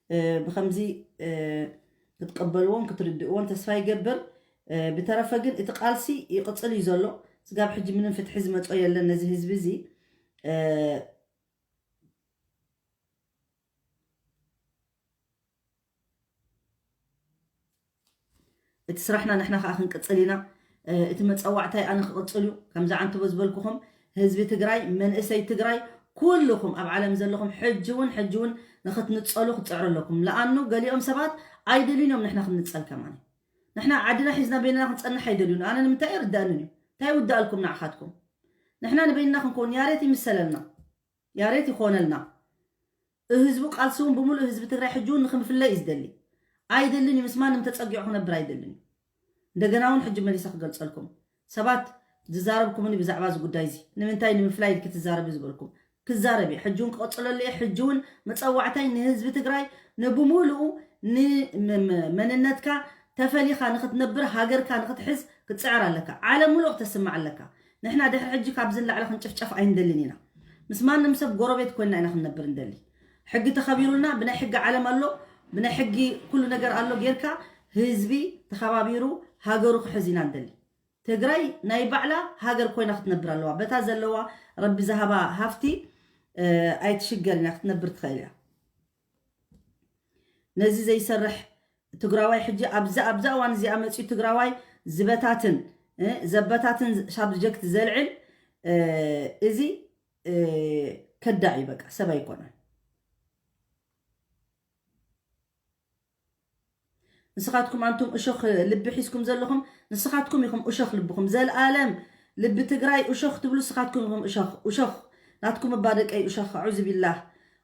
እ፣ ብኸምዚ፣ እ፣ ክትቀበልዎን ክትርድእዎን ተስፋ ይገብር። እ፣ ብተረፈ ግን እቲ ቃልሲ ይቕጽል እዩ ዘሎ። ስጋብ ሕጂ ምንም ፍትሒ ዝመጾ የለን ነዚ ህዝቢ እዚ። እ፣ እቲ ስራሕና ንሕና ከኣ ክንቅጽል ኢና። እ፣ እቲ መጸዋዕታይ ኣነ ክቕጽል እዩ። ከምዚ ዓንተቦ ዝበልኩኹም ህዝቢ ትግራይ፣ መንእሰይ ትግራይ፣ ኩልኹም ኣብ ዓለም ዘለኹም ሕጂ እውን፣ ሕጂ እውን ንኽትንጸሉ ክትጽዕሩ ኣለኩም። ለኣኑ ገሊኦም ሰባት ኣይደልዩን እዮም ንሕና ክንንጸል ከማን። ንሕና ዓድና ሒዝና በይንና ክንጸንሕ ኣይደልዩን። ኣነ ንምንታይ ኣይርዳእንን እዩ። እንታይ ይውዳእልኩም ንዓኻትኩም? ንሕና ንበይንና ክንከውን ያሬት ይምሰለልና። ያሬት ይኾነልና። ህዝቡ ቃልሲ እውን ብምሉእ ህዝቢ ትግራይ ሕጂ እውን ንክምፍለ እዩ ዝደሊ። ኣይደልን እዩ፣ ምስ ማንም ተጸጊዑ ክነብር ኣይደልን እዩ። እንደገና እውን ሕጂ መሊሰ ክገልጸልኩም፣ ሰባት ዝዛረብኩምኒ ብዛዕባ እዚ ጉዳይ እዚ፣ ንምንታይ ንምፍላይ ኢልኪ ትዛረቢ ዝበልኩም፣ ክዛረብ እየ። ሕጂ እውን ክቐጽለሉ እየ። ሕጂ እውን መጸዋዕታይ ንህዝቢ ትግራይ ንብምሉኡ ን-፣ ም-፣ ም-፣ መንነትካ ተፈሊኻ ንኽትነብር፣ ሃገርካ ንኽትሕዝ ክትጽዕር ኣለካ። ዓለም ምሉእ ክተስምዕ ኣለካ። ንሕና ድሕሪ ሕጂ ካብዚ ንላዕሊ ክንጭፍጨፍ ኣይንደልን ኢና። ምስ ማንም ሰብ ጎረቤት ኮይንና ኢና ክንነብር እንደሊ። ሕጊ ተኸቢሩልና፣ ብናይ ሕጊ ዓለም ኣሎ፣ ብናይ ሕጊ ኩሉ ነገር ኣሎ ጌርካ ህዝቢ ተኸባቢሩ ሃገሩ ክሕዝ ኢና እንደሊ። ትግራይ ናይ ባዕላ ሃገር ኮይና ክትነብር ኣለዋ። በታ ዘለዋ ረቢ ዝሃባ ሃፍቲ፣ እ፣ ኣይትሽገር ኢና ክትነብር ትኽእል እያ። ነዚ ዘይሰርሕ ትግራዋይ ሕጂ ኣብዛ፣ ኣብዛ እዋን እዚኣ መፅዩ ትግራዋይ ዝበታትን፣ እ፣ ዘበታትን ሳብጀክት ዘልዕል፣ እ፣ እዚ፣ እ፣ ከዳዕ እዩ። በቃ ሰብ ኣይኮነን። ንስኻትኩም ኣንቱም እሾኽ ልቢ ሒዝኩም ዘለኹም፣ ንስኻትኩም ኢኹም እሾኽ ልብኹም። ዘልኣለም ልቢ ትግራይ እሾኽ ትብሉ ንስኻትኩም ኢኹም እሾኽ፣ እሾኽ ናትኩም እባ ደቀይ እሾኽ፣ ኣዑዙ ቢላህ።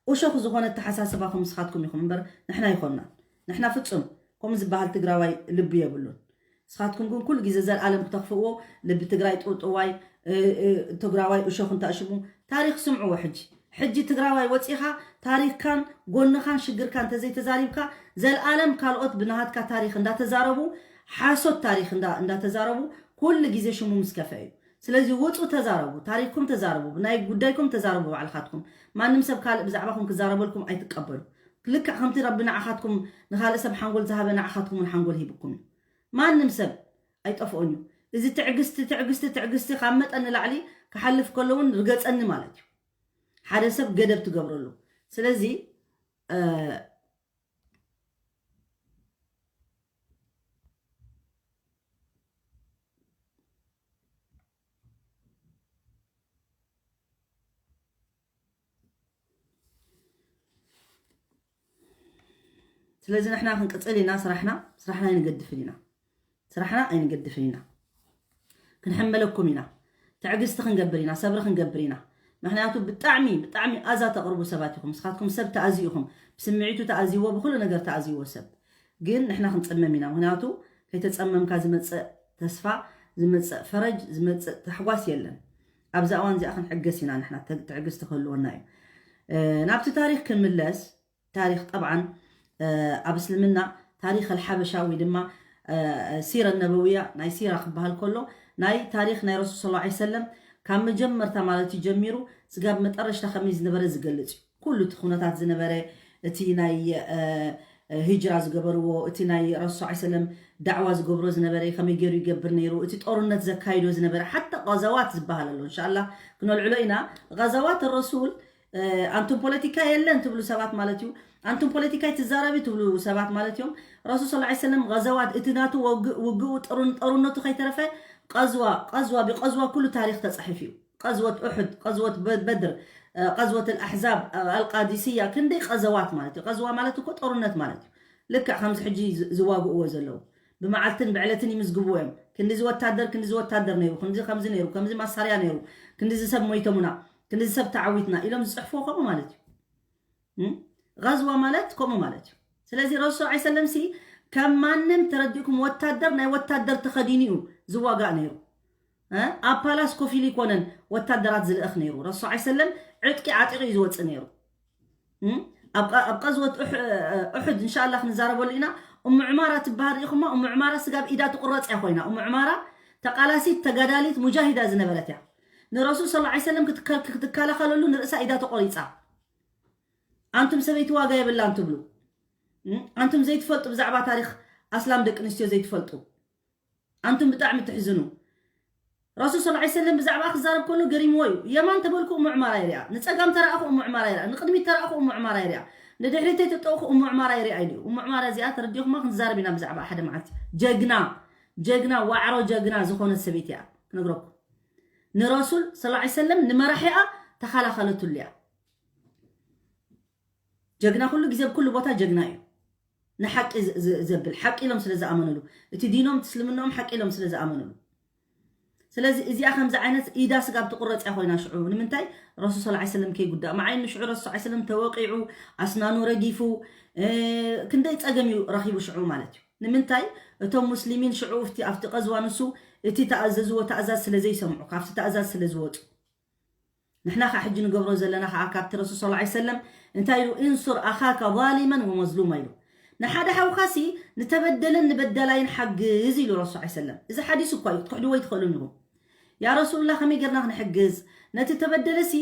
እሾኽ ዝኾነ ኣተሓሳስባኹም ንስኻትኩም ኢኹም እምበር ንሕና ኣይኮንናን። ንሕና ፍጹም ከምኡ ዝበሃል ትግራዋይ ልቢ የብሉን። ንስኻትኩም ግን ኩሉ ግዜ ዘልኣለም ክተኽፍእዎ፣ ልቢ ትግራይ ጥውጥዋይ፣ እ፣ እ፣ ትግራዋይ እሾኽ እንታሽሙ። ታሪኽ ስምዕዎ ሕጂ። ሕጂ ትግራዋይ ወፂኻ ታሪኽካን ጎንኻን ሽግርካን እንተዘይተዛሪብካ፣ ዘልኣለም ካልኦት ብናሃትካ ታሪኽ እንዳተዛረቡ፣ ሓሶት ታሪኽ እንዳ-፣ እንዳተዛረቡ፣ ኩሉ ግዜ ሽሙ ምስ ከፍአ እዩ። ስለዚ ውፁ ተዛረቡ፣ ታሪኽኩም ተዛረቡ፣ ናይ ጉዳይኩም ተዛረቡ ባዕልኻትኩም። ማንም ሰብ ካልእ ብዛዕባኹም ክዛረበልኩም ኣይትቀበሉ። ልክዕ ከምቲ ረቢ ንዓኻትኩም ንኻልእ ሰብ ሓንጎል ዝሃበ ንዓኻትኩም እውን ሓንጎል ሂብኩም እዩ። ማንም ሰብ ኣይጠፍኦን እዩ። እዚ ትዕግስቲ ትዕግስቲ ትዕግስቲ ካብ መጠን ንላዕሊ ክሓልፍ ከሎ እውን ርገፀኒ ማለት እዩ። ሓደ ሰብ ገደብ ትገብረሉ። ስለዚ ስለዚ ንሕና ክንቅፅል ኢና ስራሕና። ስራሕና ኣይንገድፍን ኢና። ስራሕና ኣይንገድፍን ኢና። ክንሕመለኩም ኢና። ትዕግስቲ ክንገብር ኢና፣ ሰብሪ ክንገብር ኢና። ምክንያቱ ብጣዕሚ ብጣዕሚ ኣዛ ተቕርቡ ሰባት ኢኹም። ንስኻትኩም ሰብ ተኣዝዩ ኢኹም። ብስምዒቱ ተኣዝይዎ፣ ብኩሉ ነገር ተኣዝይዎ ሰብ። ግን ንሕና ክንፅመም ኢና። ምክንያቱ ከይተፀመምካ ዝመፅእ ተስፋ፣ ዝመፅእ ፈረጅ፣ ዝመፅእ ታሕጓስ የለን። ኣብዛ እዋን እዚኣ ክንዕገስ ኢና ንሕና፣ ትዕግስቲ ክህልወና እዩ። ናብቲ ታሪክ ክንምለስ። ታሪክ ጠብዓን ኣብ እስልምና ታሪክ ኣልሓበሻ ወይ ድማ ሲረ ነበውያ ናይ ሲራ ክበሃል ከሎ ናይ ታሪክ ናይ ረሱል ስ ሰለም ካብ መጀመርታ ማለት እዩ ጀሚሩ ስጋብ መጠረሽታ ከመይ ዝነበረ ዝገልፅ እዩ። ኩሉ እቲ ኩነታት ዝነበረ እቲ ናይ ሂጅራ ዝገበርዎ እቲ ናይ ረሱል ስ ሰለም ዳዕዋ ዝገብሮ ዝነበረ ከመይ ገይሩ ይገብር ነይሩ እቲ ጦርነት ዘካይዶ ዝነበረ ሓታ ቀዘዋት ዝበሃል ኣሎ። እንሻላ ክነልዕሎ ኢና። ቀዘዋት ረሱል ኣንቱም ፖለቲካ የለን ትብሉ ሰባት ማለት እዩ። ኣንቱም ፖለቲካ ትዛረቢ ትብሉ ሰባት ማለት እዮም። ረሱል ስ ሰለም غزوات እቲ ናቱ ውግኡ ጠሩነቱ ከይተረፈ ቀዝዋ ቀዝዋ ብቀዝዋ ኩሉ ታሪክ ተፃሒፍ እዩ። ቀዝወት ኡሕድ፣ ቀዝወት በድር፣ ቀዝወት ኣልኣሕዛብ፣ ኣልቃዲስያ ክንደይ ቀዘዋት ማለት እዩ። ቀዝዋ ማለት እኮ ጠሩነት ማለት እዩ። ልክዕ ከምዚ ሕጂ ዝዋግእዎ ዘለዉ ብመዓልትን ብዕለትን ይምዝግብዎ እዮም። ክንዲዚ ወታደር ክንዲዚ ወታደር ነይሩ፣ ክንዚ ከምዚ ነይሩ፣ ከምዚ ማሳርያ ነይሩ፣ ክንዲዚ ሰብ ሞይተሙና፣ ክንዲዚ ሰብ ተዓዊትና ኢሎም ዝፅሕፍዎ ከምኡ ማለት እዩ። غزوة ማለት ከምኡ ማለት እዩ። ስለዚ ረሱል ስ ሰለም ሲ ከም ማንም ተረዲእኩም ወታደር ናይ ወታደር ተኸዲኑ እዩ ዝዋጋእ ነይሩ። ኣብ ፓላስ ኮፍ ኢሉ ይኮነን ወታደራት ዝልእኽ ነይሩ። ረሱል ስ ሰለም ዕጥቂ ዓጢቑ እዩ ዝወፅእ ነይሩ። ኣብ ቀዝወት ኡሕድ እንሻላ ክንዛረበሉ ኢና። እሙ ዕማራ ትበሃል ርኢኹማ? እሙ ዕማራ ስጋብ ኢዳ ትቁረፅ እያ ኮይና። እሙ ዕማራ ተቃላሲት ተጋዳሊት ሙጃሂዳ ዝነበረት እያ። ንረሱል ስ ሰለም ክትከላኸለሉ ንርእሳ ኢዳ ተቆሪፃ። ኣንቱም ሰበይቲ ዋጋ የብላን ትብሉ፣ ኣንቱም ዘይትፈልጡ ብዛዕባ ታሪክ ኣስላም ደቂ ኣንስትዮ ዘይትፈልጡ ኣንቱም ብጣዕሚ ትሕዝኑ። ረሱል ስ ሰለም ብዛዕባ ክዛረብ ከሎ ገሪምዎ እዩ። የማን ተበልኩ እሙ ዕማራ ይሪኣ፣ ንፀጋም ተረኣኹ እሙ ዕማራ ይሪኣ፣ ንቅድሚት ተረኣኹ እሙ ዕማራ ይሪኣ፣ ንድሕሪተይ ተጠውኹ እሙ ዕማራ ይሪኣ ኢሉ። እሙ ዕማራ እዚኣ ተረዲኹማ ክንዛረብ ኢና ብዛዕባ ሓደ መዓልቲ። ጀግና ጀግና ዋዕሮ ጀግና ዝኾነት ሰበይቲ እያ ክነግረኩም። ንረሱል ስ ሰለም ንመራሒኣ ተኸላኸለትሉ እያ። ጀግና ኩሉ ግዜ ብኩሉ ቦታ ጀግና እዩ። ንሓቂ ዘብል ሓቂ ኢሎም ስለ ዝኣመኑሉ፣ እቲ ዲኖም እቲ እስልምናኦም ሓቂ ኢሎም ስለ ዝኣመኑሉ። ስለዚ እዚኣ ከምዚ ዓይነት ኢዳ ስጋብ ትቁረፅ እያ ኮይና ሽዑ። ንምንታይ? ረሱል ስ ሰለም ከይጉዳእ መዓይኒ ሽዑ ረሱል ስ ሰለም ተወቂዑ ኣስናኑ ረጊፉ ክንደይ ፀገም እዩ ረኪቡ ሽዑ ማለት እዩ። ንምንታይ? እቶም ሙስሊሚን ሽዑ ኣብቲ ቀዝዋ ንሱ እቲ ተኣዘዝዎ ተእዛዝ ስለ ዘይሰምዑ ካብቲ ተእዛዝ ስለ ዝወፁ ንሕና ከዓ ሕጂ ንገብሮ ዘለና ከዓ ካብቲ ረሱል ስ ሰለም እንታይ ኢሉ? እንሱር ኣኻካ ዛሊመን ወመዝሉማ ኢሉ። ንሓደ ሓውካሲ ንተበደለን ንበዳላይን ሓግዝ ኢሉ ረሱል ስ ሰለም። እዚ ሓዲስ እኳ እዩ ክትክሕድዎ ኣይትኽእሉን ኢኹም። ያ ረሱሉላ ከመይ ጌርና ክንሕግዝ? ነቲ ተበደለሲ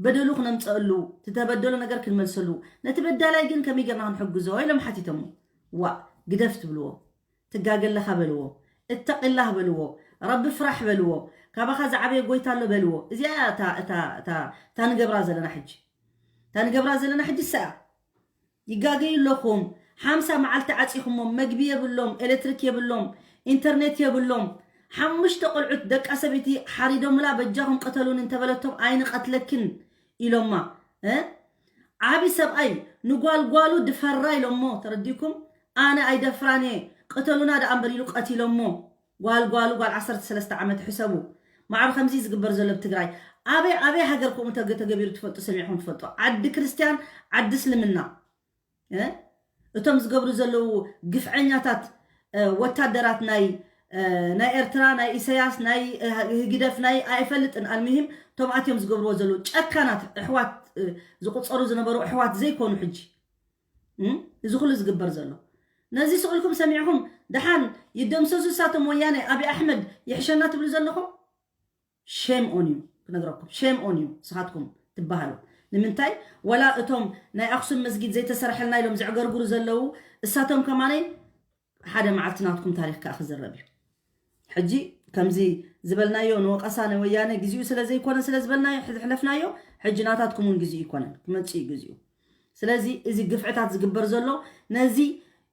በደሉ ክነምፀአሉ፣ እቲ ተበደሎ ነገር ክንመልሰሉ፣ ነቲ በዳላይ ግን ከመይ ጌርና ክንሕግዞ ኢሎም ሓቲቶሞ። ዋእ ግደፍ ትብልዎ። ትጋገ ኣለኻ በልዎ። እተቂላህ በልዎ። ረቢ ፍራሕ በልዎ። ካባኻ ዝዓበየ ጎይታ ኣሎ በልዎ። እዚኣ እያ እታ እታ እታ እታ ንገብራ ዘለና ሕጂ። እታ ንገብራ ዘለና ሕጂ እሳ እያ። ይጋገዩ ኣለኹም። ሓምሳ መዓልቲ ዓፂኹሞም፣ መግቢ የብሎም፣ ኤሌክትሪክ የብሎም፣ ኢንተርኔት የብሎም። ሓሙሽተ ቆልዑት ደቃ ሰበይቲ ሓሪዶምላ በጃኹም ቅተሉኒ እንተበለቶም ኣይንቐትለክን ኢሎማ። እ? ዓቢ ሰብኣይ ንጓልጓሉ ድፈራ ኢሎሞ ተረዲኩም ኣነ ኣይደፍራን እየ ቅተሉና ደኣ እምበር ኢሉ ቀቲሎሞ። ጓል ጓሉ ጓል ዓሰርተ ሰለስተ ዓመት ሕሰቡ። ማዕረ ከምዚ ዝግበር ዘሎ ኣብ ትግራይ ኣበይ ኣበይ ሃገር ከምኡ ተገ- ተገቢሩ ትፈልጡ ሰሚዕኩም ትፈልጡ? ዓዲ ክርስትያን ዓዲ እስልምና እ? እቶም ዝገብሩ ዘለዉ ግፍዐኛታት እ፣ ወታደራት ናይ እ፣ ናይ ኤርትራ ናይ ኢሳያስ ናይ እ፣ ህግደፍ ናይ ኣይፈልጥን ኣልሚሂም እቶም ኣትዮም ዝገብርዎ ዘለዉ ጨካናት ኣሕዋት እ፣ ዝቁፀሩ ዝነበሩ ኣሕዋት ዘይኮኑ ሕጂ እም? እዚ ኩሉ ዝግበር ዘሎ ነዚ ስቕልኩም ሰሚዕኹም ደሓን ይደምሰሱ እሳቶም ወያነ ኣብይ ኣሕመድ ይሕሸና ትብሉ ዘለኹም ሼም ኦን ዩ ክነግረኩም ሼም ኦን ዩ ንስኻትኩም ትበሃሉ ንምንታይ ወላ እቶም ናይ ኣክሱም መስጊድ ዘይተሰርሐልና ኢሎም ዘዕገርግሩ ዘለዉ እሳቶም ከማነይ ሓደ መዓልቲ ናትኩም ታሪክ ከዓ ክዝረብ እዩ ሕጂ ከምዚ ዝበልናዮ ንወቀሳ ንወያነ ግዜኡ ስለ ዘይኮነ ስለ ዝበልናዮ፣ ዝሕለፍናዮ፣ ሕጂ ናታትኩም እውን ግዜኡ ይኮነን፣ ክመጽእ እዩ ግዜኡ። ስለዚ እዚ ግፍዕታት ዝግበር ዘሎ ነዚ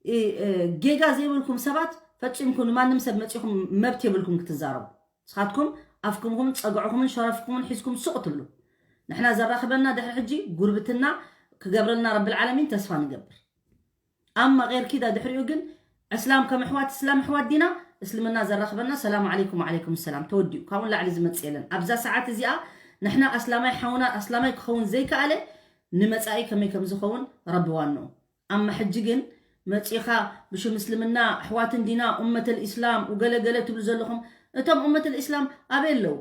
እ፣ እ፣ ጌጋ ዘይብልኩም ሰባት ፈጺምኩም ንማንም ሰብ መጺኹም መብት የብልኩም ክትዛረቡ። ንስኻትኩም ኣፍኩምኹም ጸግዕኹምን ሸረፍኩምን ሒዝኩም ሱቕ ትብሉ። ንሕና ዘራኽበና ድሕሪ ሕጂ ጉርብትና ክገብረልና ረብል ዓለሚን ተስፋ ንገብር። ኣማ ጌር ኪዳ ድሕሪኡ ግን እስላም ከም ኣሕዋት እስላም ኣሕዋት ዲና፣ እስልምና ዘራኽበና ሰላም ዓለይኩም ወዓለይኩም ሰላም ተወዲኡ። ካብኡ ንላዕሊ ዝመጽእ የለን። ኣብዛ ሰዓት እዚኣ ንሕና ኣስላማይ ሓውና ኣስላማይ ክኸውን ዘይከኣለ ንመጻኢ ከመይ ከም ዝኸውን ረቢ ዋንኡ። ኣማ ሕጂ ግን መጺኻ ብሽም እስልምና ኣሕዋትን ዲና ኡመተል ኢስላም ውገለገለ ትብሉ ዘለኹም፣ እቶም ኡመተል ኢስላም ኣበይ ኣለዉ?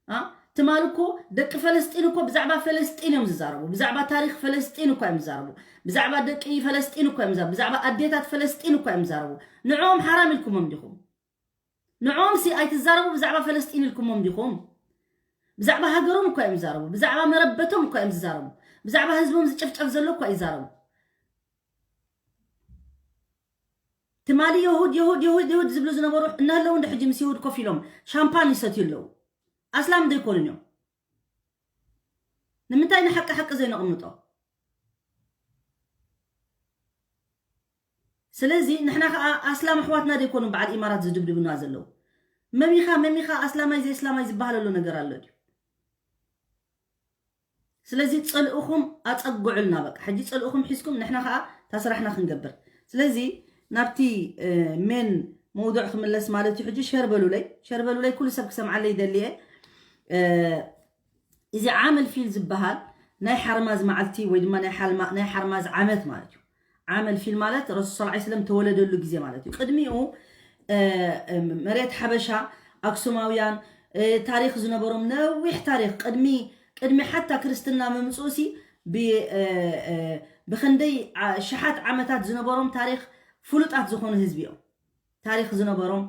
አ? ትማል እኮ ደቂ ፈለስጢን እኮ ብዛዕባ ፈለስጢን እዮም ዝዛረቡ። ብዛዕባ ታሪኽ ፈለስጢን እኮ እዮም ዝዛረቡ። ብዛዕባ ደቂ ፈለስጢን እኮ እዮም ዝዛረቡ። ብዛዕባ ኣዴታት ፈለስጢን እኮ እዮም ዝዛረቡ። ንዕኦም ሓራም ኢልኩሞም ዲኹም? ንዕኦም ሲ ኣይትዛረቡ ብዛዕባ ፈለስጢን ኢልኩሞም ዲኹም? ብዛዕባ ሃገሮም እኮ እዮም ዝዛረቡ። ብዛዕባ መረበቶም እኮ እዮም ዝዛረቡ። ብዛዕባ ህዝቦም ዝጭፍጨፍ ዘሎ እኮ ይዛረቡ። ትማሊ የሁድ የሁድ የሁድ የሁድ ዝብሉ ዝነበሩ እናለዉ እንደ ሕጂ ምስ የሁድ ኮፍ ኢሎም ሻምፓን ይሰትዩ ኣለዉ። ኣስላም ዘይኮኑን እዮም። ንምንታይ ንሓቂ ሓቂ ዘይነቕምጦ? ስለዚ ንሕና ከዓ ኣስላም ኣሕዋትና ዘይኮኑን በዓል ኢማራት ዝድብድቡና ዘለዉ። መሚኻ መሚኻ ኣስላማይ ዘይስላማይ ዝበሃለሉ ነገር ኣሎ ድዩ? ስለዚ ጽልእኹም ኣጸግዑልና። በቃ ሕጂ ጽልእኹም ሒዝኩም ንሕና ከዓ እታ ስራሕና ክንገብር። ስለዚ ናብቲ እ፣ ሜን መውዱዕ ክምለስ ማለት እዩ። ሕጂ ሸር በሉለይ፣ ሸር በሉለይ፣ ኩሉ ሰብ ክሰምዓለይ ይደሊ እየ። እ፣ እዚ ዓመል ፊል ዝበሃል ናይ ሓርማዝ መዓልቲ ወይ ድማ ናይ ሓልማ- ናይ ሓርማዝ ዓመት ማለት እዩ። ዓመል ፊል ማለት ረሱል ሰለላሁ ዐለይሂ ወሰለም ተወለደሉ ግዜ ማለት እዩ። ቅድሚኡ እ፣ እ፣ መሬት ሓበሻ ኣክሱማውያን እ፣ ታሪኽ ዝነበሮም ነዊሕ ታሪኽ ቅድሚ ቅድሚ ሓታ ክርስትና ምምፅኡሲ ብ- እ፣ እ፣ ብክንደይ ዓ- ሽሓት ዓመታት ዝነበሮም ታሪኽ ፍሉጣት ዝኾኑ ህዝቢ እዮም። ታሪኽ ዝነበሮም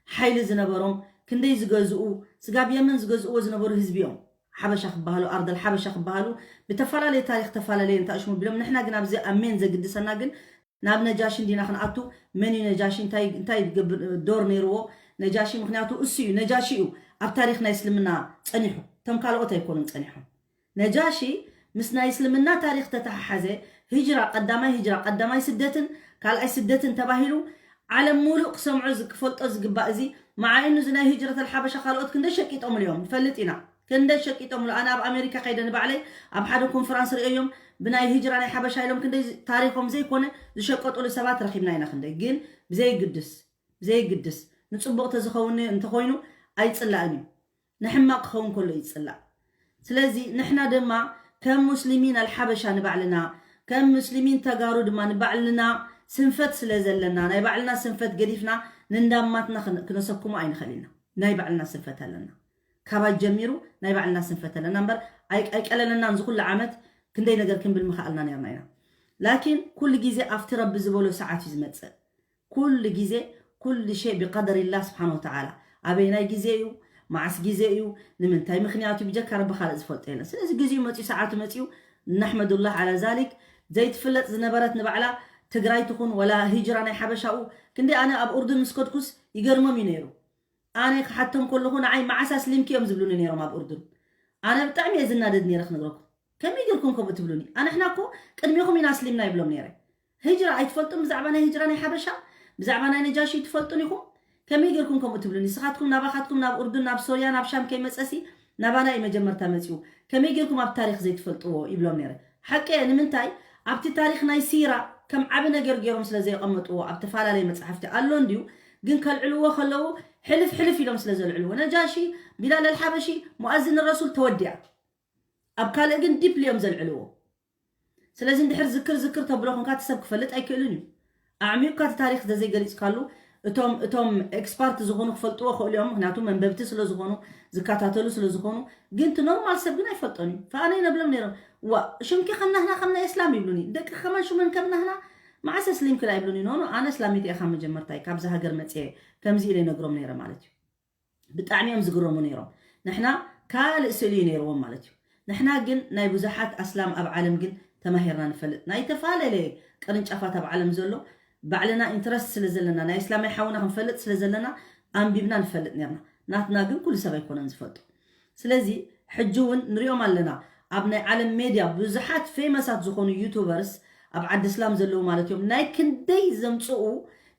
ሓይሊ ዝነበሮም ክንደይ ዝገዝኡ ስጋብ የመን ዝገዝእዎ ዝነበሩ ህዝቢ እዮም። ሓበሻ ክበሃሉ ኣርደል ሓበሻ ክበሃሉ ብተፈላለየ ታሪኽ ተፈላለየ እንታሽሙ ቢሎም ንሕና ግን ኣብዚ ኣብ ሜን ዘግድሰና ግን ናብ ነጃሺ እንዲና ክንኣቱ። መን እዩ ነጃሺ እንታይ እንታይ ይገብር ዶር ነይርዎ? ነጃሺ ምክንያቱ እሱ እዩ ነጃሺ እዩ ኣብ ታሪኽ ናይ እስልምና ጸኒሑ። እቶም ካልኦት ኣይኮኑን ጸኒሖም። ነጃሺ ምስ ናይ እስልምና ታሪኽ ተተሓሓዘ ህጅራ ቀዳማይ ህጅራ ቀዳማይ ስደትን ካልኣይ ስደትን ተባሂሉ ዓለም ሙሉእ ክሰምዖ ዝ- ክፈልጦ ዝግባእ እዚ መዓይኑ እዚ ናይ ህጅረት ኣልሓበሻ ካልኦት ክንደይ ሸቂጦምሉ እዮም ንፈልጥ ኢና። ክንደይ ሸቂጦምሉ ኣነ ኣብ ኣሜሪካ ከይደ ንባዕለይ ኣብ ሓደ ኮንፈራንስ ርእዮም ብናይ ህጅራ ናይ ሓበሻ ኢሎም ክንደይ ዝ- ታሪኾም ዘይኮነ ዝሸቀጡሉ ሰባት ረኺብና ኢና ክንደይ ግን ብዘይግድስ ብዘይግድስ ንፅቡቕ ተዝኸውን እንተኾይኑ ኣይፅላእን እዩ ንሕማቕ ክኸውን ከሎ ይፅላእ ስለዚ ንሕና ድማ ከም ሙስሊሚን ኣልሓበሻ ንባዕልና ከም ሙስሊሚን ተጋሩ ድማ ንባዕልና ስንፈት ስለ ዘለና ናይ ባዕልና ስንፈት ገዲፍና ንንዳማትና ክን- ክነሰክሞ ኣይንኽእል ኢና ናይ ባዕልና ስንፈት ኣለና ካባይ ጀሚሩ ናይ ባዕልና ስንፈት ኣለና እምበር ኣይ- ኣይቀለለናን ዝኩሉ ዓመት ክንደይ ነገር ክንብል ምኽኣልና ነርና ኢና ላኪን ኩሉ ግዜ ኣብቲ ረቢ ዝበሎ ሰዓት እዩ ዝመፅእ ኩሉ ግዜ ኩሉ ሸይ ብቀደር ላ ስብሓን ወተዓላ ኣበይናይ ግዜ እዩ መዓስ ግዜ እዩ ንምንታይ ምክንያቱ ብጀካ ረቢ ካልእ ዝፈልጦ የለን ስለዚ ግዜኡ መፅኡ ሰዓቱ መፅኡ ነሕመዱላህ ዓላ ዛሊክ ዘይትፍለጥ ዝነበረት ንባዕላ ትግራይ ትኹን ወላ ሂጅራ ናይ ሓበሻኡ ክንደይ ኣነ ኣብ ኡርዱን ምስ ከድኩስ ይገርሞም እዩ ነይሩ ኣነ ክሓቶም ከለኹ ንዓይ መዓስ ኣስሊምኪ እዮም ዝብሉኒ ነይሮም ኣብ ኡርዱን ኣነ ብጣዕሚ እየ ዝናደድ ነይረ ክነግረኩም ከመይ ጌርኩም ከምኡ ትብሉኒ ኣንሕና እኮ ቅድሚኹም ኢና ኣስሊምና ይብሎም ነይረ ህጅራ ኣይትፈልጡን ብዛዕባ ናይ ህጅራ ናይ ሓበሻ ብዛዕባ ናይ ነጃሺ ትፈልጡን ኢኹም ከመይ ጌርኩም ከምኡ ትብሉኒ ንስኻትኩም ናባኻትኩም ናብ ኡርዱን ናብ ሶርያ ናብ ሻም ከይመፀሲ ናባና እዩ መጀመርታ መፂኡ ከመይ ጌርኩም ኣብ ታሪክ ዘይትፈልጥዎ ይብሎም ነይረ ሓቂ እየ ንምንታይ ኣብቲ ታሪክ ናይ ሲራ ከም ዓቢ ነገር ገይሮም ስለ ዘየቐመጥዎ ኣብ ተፈላለየ መፅሓፍቲ ኣሎ እንድዩ ግን ከልዕልዎ ከለዉ ሕልፍ ሕልፍ ኢሎም ስለ ዘልዕልዎ ነጃሺ ቢላል ኣልሓበሺ ሙኣዝን ረሱል ተወዲኣ ኣብ ካልእ ግን ዲፕሊ እዮም ዘልዕልዎ ስለዚ እንድሕር ዝክር ዝክር ተብሎ ኮንካ እቲ ሰብ ክፈልጥ ኣይክእልን እዩ ኣዕሚቕካ እቲ ታሪክ ዘዘይገሊፅካሉ እቶም እቶም ኤክስፓርት ዝኾኑ ክፈልጥዎ ክእሉ እዮም ምክንያቱ መንበብቲ ስለ ዝኾኑ ዝከታተሉ ስለ ዝኾኑ ግን እቲ ኖርማል ሰብ ግን ኣይፈልጦን እዩ ፈኣነይ ነብሎም ነይሮም ዋ ሽምኪ ከምናህና ከም ናይ እስላም ይብሉኒ ደቂ ከማን ሽመን ከምናህና መዓስ ኣስሊምክላ ይብሉኒ ኖኖ ኣነ እስላሚት ኢኻ መጀመርታይ ካብዚ ሃገር መፅየ ከምዚ ኢለ ይነግሮም ነይረ ማለት እዩ ብጣዕሚ እዮም ዝግረሙ ነይሮም ንሕና ካልእ ስእሊ እዩ ነይርዎም ማለት እዩ ንሕና ግን ናይ ብዙሓት ኣስላም ኣብ ዓለም ግን ተማሂርና ንፈልጥ ናይ ተፈላለየ ቅርንጫፋት ኣብ ዓለም ዘሎ ባዕልና ኢንትረስት ስለ ዘለና ናይ እስላማይ ሓውና ክንፈልጥ ስለ ዘለና ኣንቢብና ንፈልጥ ነርና ናትና ግን ኩሉ ሰብ ኣይኮነን ዝፈልጦ። ስለዚ ሕጂ እውን ንሪኦም ኣለና ኣብ ናይ ዓለም ሜድያ ብዙሓት ፌመሳት ዝኾኑ ዩቱበርስ ኣብ ዓዲ እስላም ዘለዉ ማለት እዮም። ናይ ክንደይ ዘምፅኡ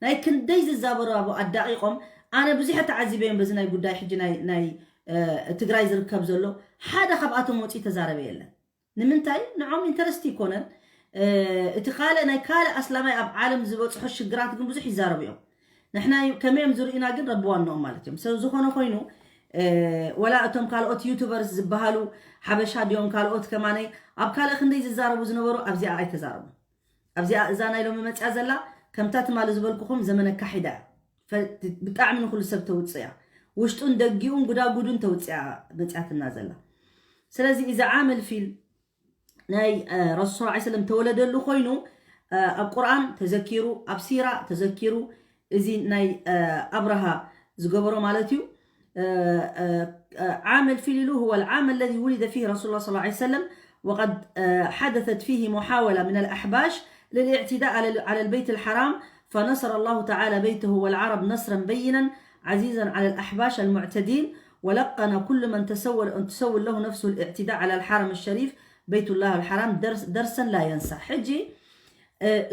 ናይ ክንደይ ዝዛበሩ ኣብ ኣዳቂቆም ኣነ ብዙሕ ተዓዚበዮም በዚ ናይ ጉዳይ ሕጂ ናይ ናይ ትግራይ ዝርከብ ዘሎ ሓደ ካብኣቶም ወፂ ተዛረበ የለን። ንምንታይ ንዖም ኢንተረስቲ ይኮነን። እቲ ካልእ ናይ ካልእ ኣስላማይ ኣብ ዓለም ዝበፅሖ ሽግራት ግን ብዙሕ ይዛረቡ እዮም። ንሕና ከመይ እዮም ዝርእዩና ግን ረቢ ዋንኦም ማለት እዮም። ሰብ ዝኾነ ኮይኑ ወላ እቶም ካልኦት ዩቱበርስ ዝበሃሉ ሓበሻ ድዮም ካልኦት ከማነይ ኣብ ካልእ ክንደይ ዝዛረቡ ዝነበሩ ኣብዚኣ ኣይተዛረቡ። ኣብዚኣ እዛ ናይ ሎሚ መፅያ ዘላ ከምታ ትማሊ ዝበልኩኹም ዘመነ ካሒዳ እያ። ብጣዕሚ ንኩሉ ሰብ ተውፅእ እያ። ውሽጡን ደጊኡን ጉዳጉዱን ተውፅያ መፅያትና ዘላ። ስለዚ እዚ ዓመል ፊል ናይ ረሱል ስ ሰለም ተወለደሉ ኮይኑ ኣብ ቁርኣን ተዘኪሩ ኣብ ሲራ ተዘኪሩ እዚ ናይ ኣብርሃ ዝገበሮ ማለት እዩ። ዓመል ፊል ኢሉ هو العام الذي ولد فيه رسول الله صلى الله عليه وسلم وقد حدثت فيه محاولة من الأحباش للاعتداء على البيت الحرام فنصر الله تعالى بيته والعرب نصرا بينا عزيزا على الأحباش المعتدين ولقن كل من تسول أن تسول له نفسه الاعتداء على الحرم الشريف بيت الله الحرام درس درسا لا ينسى. ሕጂ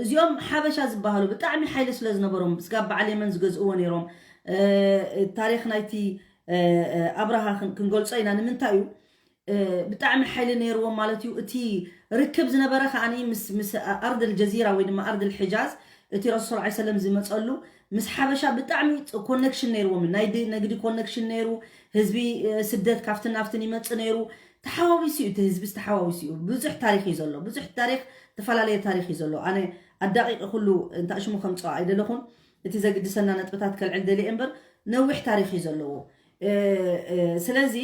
እዚኦም ሓበሻ ዝበሃሉ ብጣዕሚ ሓይሊ ስለ ዝነበሮም ስጋብ በዓል የመን ዝገዝእዎ ነይሮም። ታሪክ ናይቲ ኣብርሃ ክንገልጾ ኢና። ንምንታይ እዩ ብጣዕሚ ሓይሊ ነይርዎም ማለት እዩ። እቲ ርክብ ዝነበረ ከዓኒ ምስ ኣርድል ጀዚራ ወይ ድማ ኣርድል ሕጃዝ እቲ ረሱል ስ ሰለም ዝመፀሉ ምስ ሓበሻ ብጣዕሚ ኮነክሽን ነይርዎም። ናይ ነግዲ ኮነክሽን ነይሩ። ህዝቢ ስደት ካብትን ናፍትን ይመፅ ነይሩ። ተሓዋዊሱ እዩ እቲ ህዝቢ ዝተሓዋዊሱ እዩ። ብዙሕ ታሪክ እዩ ዘሎ። ብዙሕ ታሪክ ዝተፈላለየ ታሪክ እዩ ዘሎ። ኣነ ኣዳቂቂ ኩሉ እንታይ ሽሙ ከምፅኦ ኣይደለኹን። እቲ ዘግድሰና ነጥብታት ከልዕል ደልየ እምበር ነዊሕ ታሪክ እዩ ዘለዎ። ስለዚ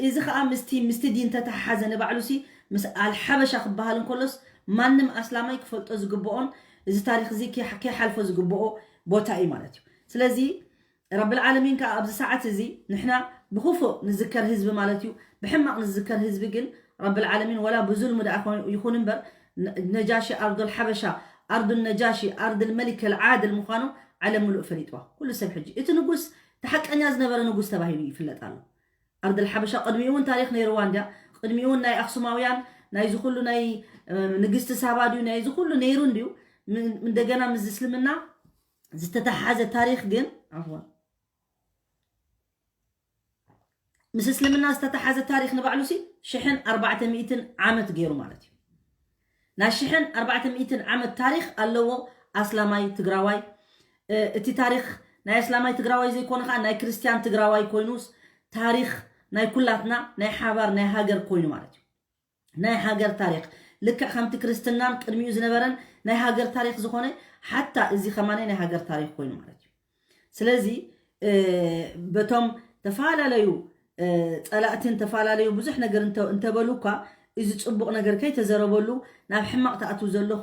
እዚ ከዓ ምስቲ ምስቲ ዲን ተተሓሓዘ ንባዕሉ ሲ ምስ ኣልሓበሻ ክበሃል እንከሎስ ማንም ኣስላማይ ክፈልጦ ዝግብኦን እዚ ታሪክ እዚ ከይሓልፎ ዝግብኦ ቦታ እዩ ማለት እዩ። ስለዚ ረብል ዓለሚን ከዓ ኣብዚ ሰዓት እዚ ንሕና ብክፉእ ንዝከር ህዝቢ ማለት እዩ፣ ብሕማቕ ንዝከር ህዝቢ ግን ረብል ዓለሚን ወላ ብዙልሙ ደኣ ይኹን እምበር ነጃሺ ኣርዶል ሓበሻ ኣርዱል ነጃሺ ኣርድል መሊክ ኣልዓድል ምዃኑ ዓለም ምሉእ ፈሊጥዋ። ኩሉ ሰብ ሕጂ እቲ ንጉስ እቲ ሓቀኛ ዝነበረ ንጉስ ተባሂሉ ይፍለጥ ኣሎ። ኣርድል ሓበሻ ቅድሚኡ እውን ታሪክ ነይርዋ እንድያ። ቅድሚኡ እውን ናይ ኣክሱማውያን ናይዚ ኩሉ ናይ ንግስቲ ሳባ ድዩ ናይዚ ኩሉ ነይሩ እንድዩ። እንደገና ምስ እስልምና ዝተተሓዘ ታሪክ ግን ዓፍዋ ምስ እስልምና ዝተተሓዘ ታሪክ ንባዕሉ ሲ ሽሕን ኣርባዕተ ሚእትን ዓመት ገይሩ ማለት እዩ። ናይ ሽሕን ኣርባዕተ ሚእትን ዓመት ታሪክ ኣለዎ ኣስላማይ ትግራዋይ። እቲ ታሪክ ናይ ኣስላማይ ትግራዋይ ዘይኮነ ከዓ ናይ ክርስትያን ትግራዋይ ኮይኑስ ታሪክ ናይ ኩላትና ናይ ሓባር ናይ ሃገር ኮይኑ ማለት እዩ። ናይ ሃገር ታሪክ ልክዕ ከምቲ ክርስትናን ቅድሚኡ ዝነበረን ናይ ሃገር ታሪክ ዝኾነ ሓታ እዚ ከማነ ናይ ሃገር ታሪክ ኮይኑ ማለት እዩ። ስለዚ በቶም ተፈላለዩ ፀላእትን ተፈላለዩ ብዙሕ ነገር እንተበሉ እኳ እዚ ፅቡቕ ነገር ከይተዘረበሉ ናብ ሕማቕ ተኣትው ዘለኹ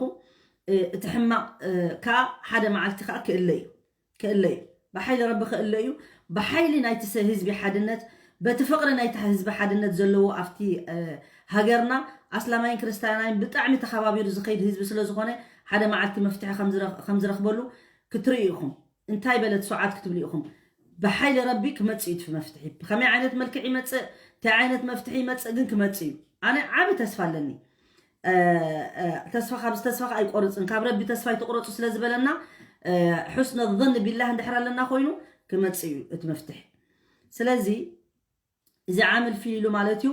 እቲ ሕማቕ ከዓ ሓደ መዓልቲ ከዓ ክእለ እዩ ክእለ እዩ። ብሓይሊ ረቢ ክእለ እዩ። ብሓይሊ ናይቲ ህዝቢ ሓድነት በቲ ፍቕሪ ናይቲ ህዝቢ ሓድነት ዘለዎ ኣብቲ ሃገርና ኣስላማይን ክርስትያናይን ብጣዕሚ ተኸባቢሩ ዝኸይድ ህዝቢ ስለ ዝኾነ ሓደ መዓልቲ መፍትሒ ከም ዝረኽበሉ ክትርእዩ ኢኹም። እንታይ በለት ሰዓት ክትብሉ ኢኹም። ብሓይሊ ረቢ ክመፅእ እዩ እቲ መፍትሒ። ብኸመይ ዓይነት መልክዕ ይመፅእ እንታይ ዓይነት መፍትሒ ይመፅእ ግን ክመፅእ እዩ። ኣነ ዓብ ተስፋ ኣለኒ። ተስፋ ካብዚ ተስፋ ኣይቆርፅን ካብ ረቢ ተስፋ ኣይትቁረፁ ስለ ዝበለና ሑስነ ظን ቢላህ እንድሕር ኣለና ኮይኑ ክመፅእ እዩ እቲ መፍትሒ። ስለዚ እዚ ዓምል ፊል ኢሉ ማለት እዩ።